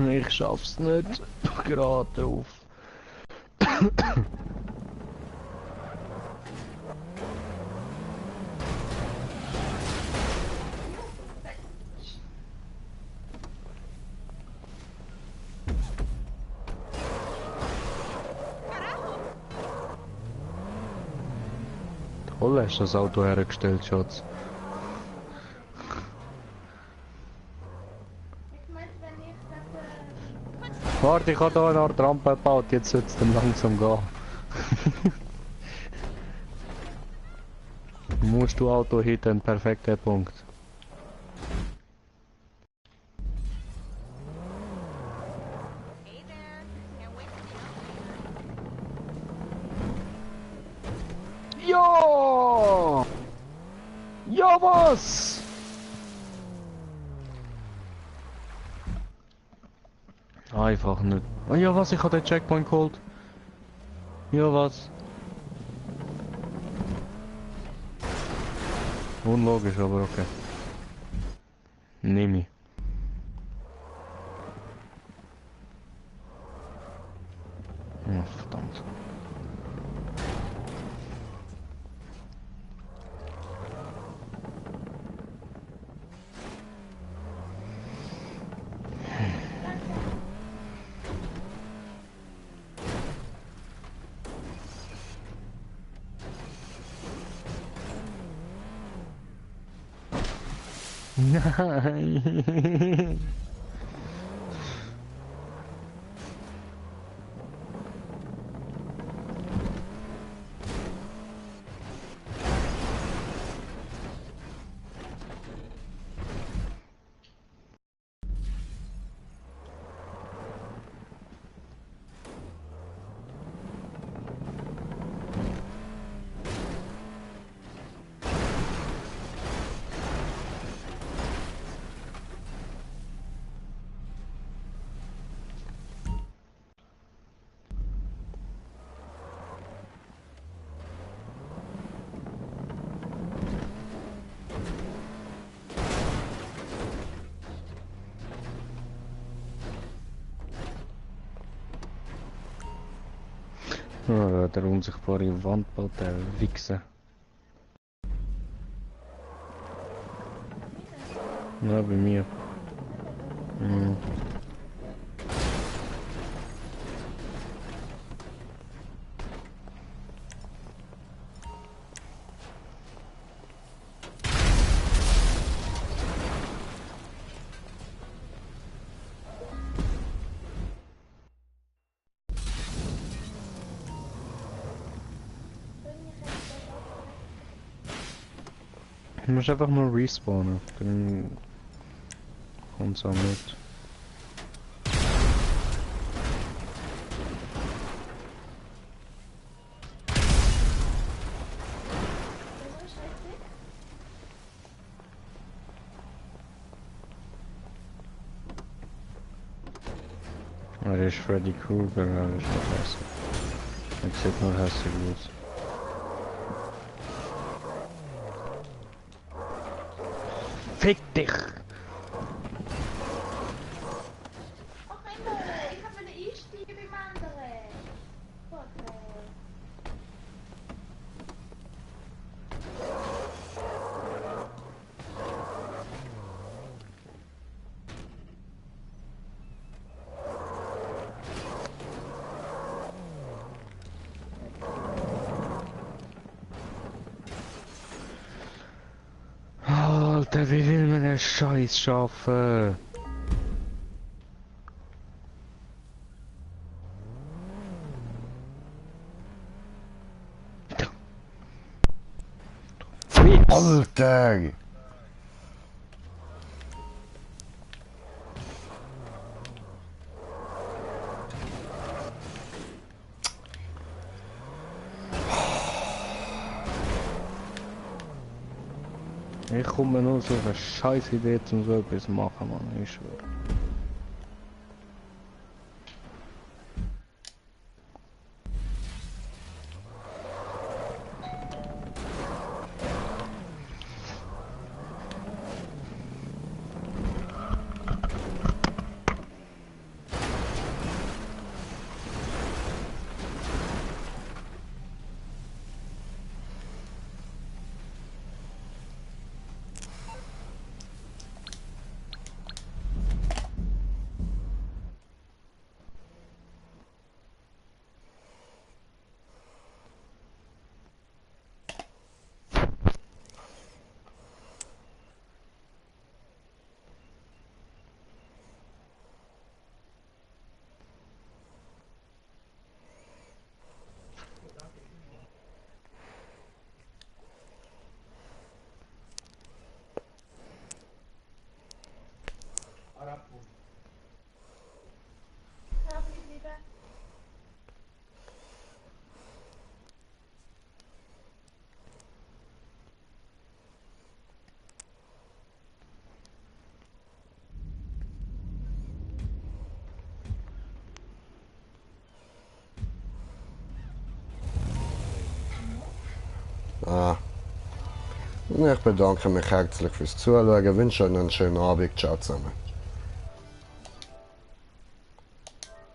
B: Ich schaff's nicht. Geradeaus. Toll hast du das Auto hergestellt, Schatz.
E: Ich meinte, wenn ich das...
B: Warte, ich habe hier eine Art Rampe gebaut, jetzt sollte es dann langsam gehen. Musst du Auto hitten, perfekter Punkt.
C: Hey there. Can't wait to be
B: Ja! Ja, was? Einfach nicht. Oh, ja, was? Ich habe den Checkpoint geholt. Ja, was? Unlogisch, aber okay. Nehme ich. Ja, verdammt. Nein. Ja, der unsichtbare Wandball, der Wichser. Ja, bei mir. Mhm. Du musst einfach mal respawnen, dann kommt's auch mit. Ah, der ist Freddy Krueger, ja, das ist doch hässlich. Er sieht nur hässlich aus. Fick dich!
E: Ach, Emo, ich kann wieder einsteigen beim anderen. Gott,
B: Alter, wie will man den Scheiß schaffen?
A: Alter!
B: Ich komme nur so eine scheiß Idee zum so etwas machen, Mann, ich schwöre.
E: ja, ich liebe.
A: Ah. Ich bedanke mich herzlich fürs Zuschauen, wünsche euch einen schönen Abend, ciao zusammen.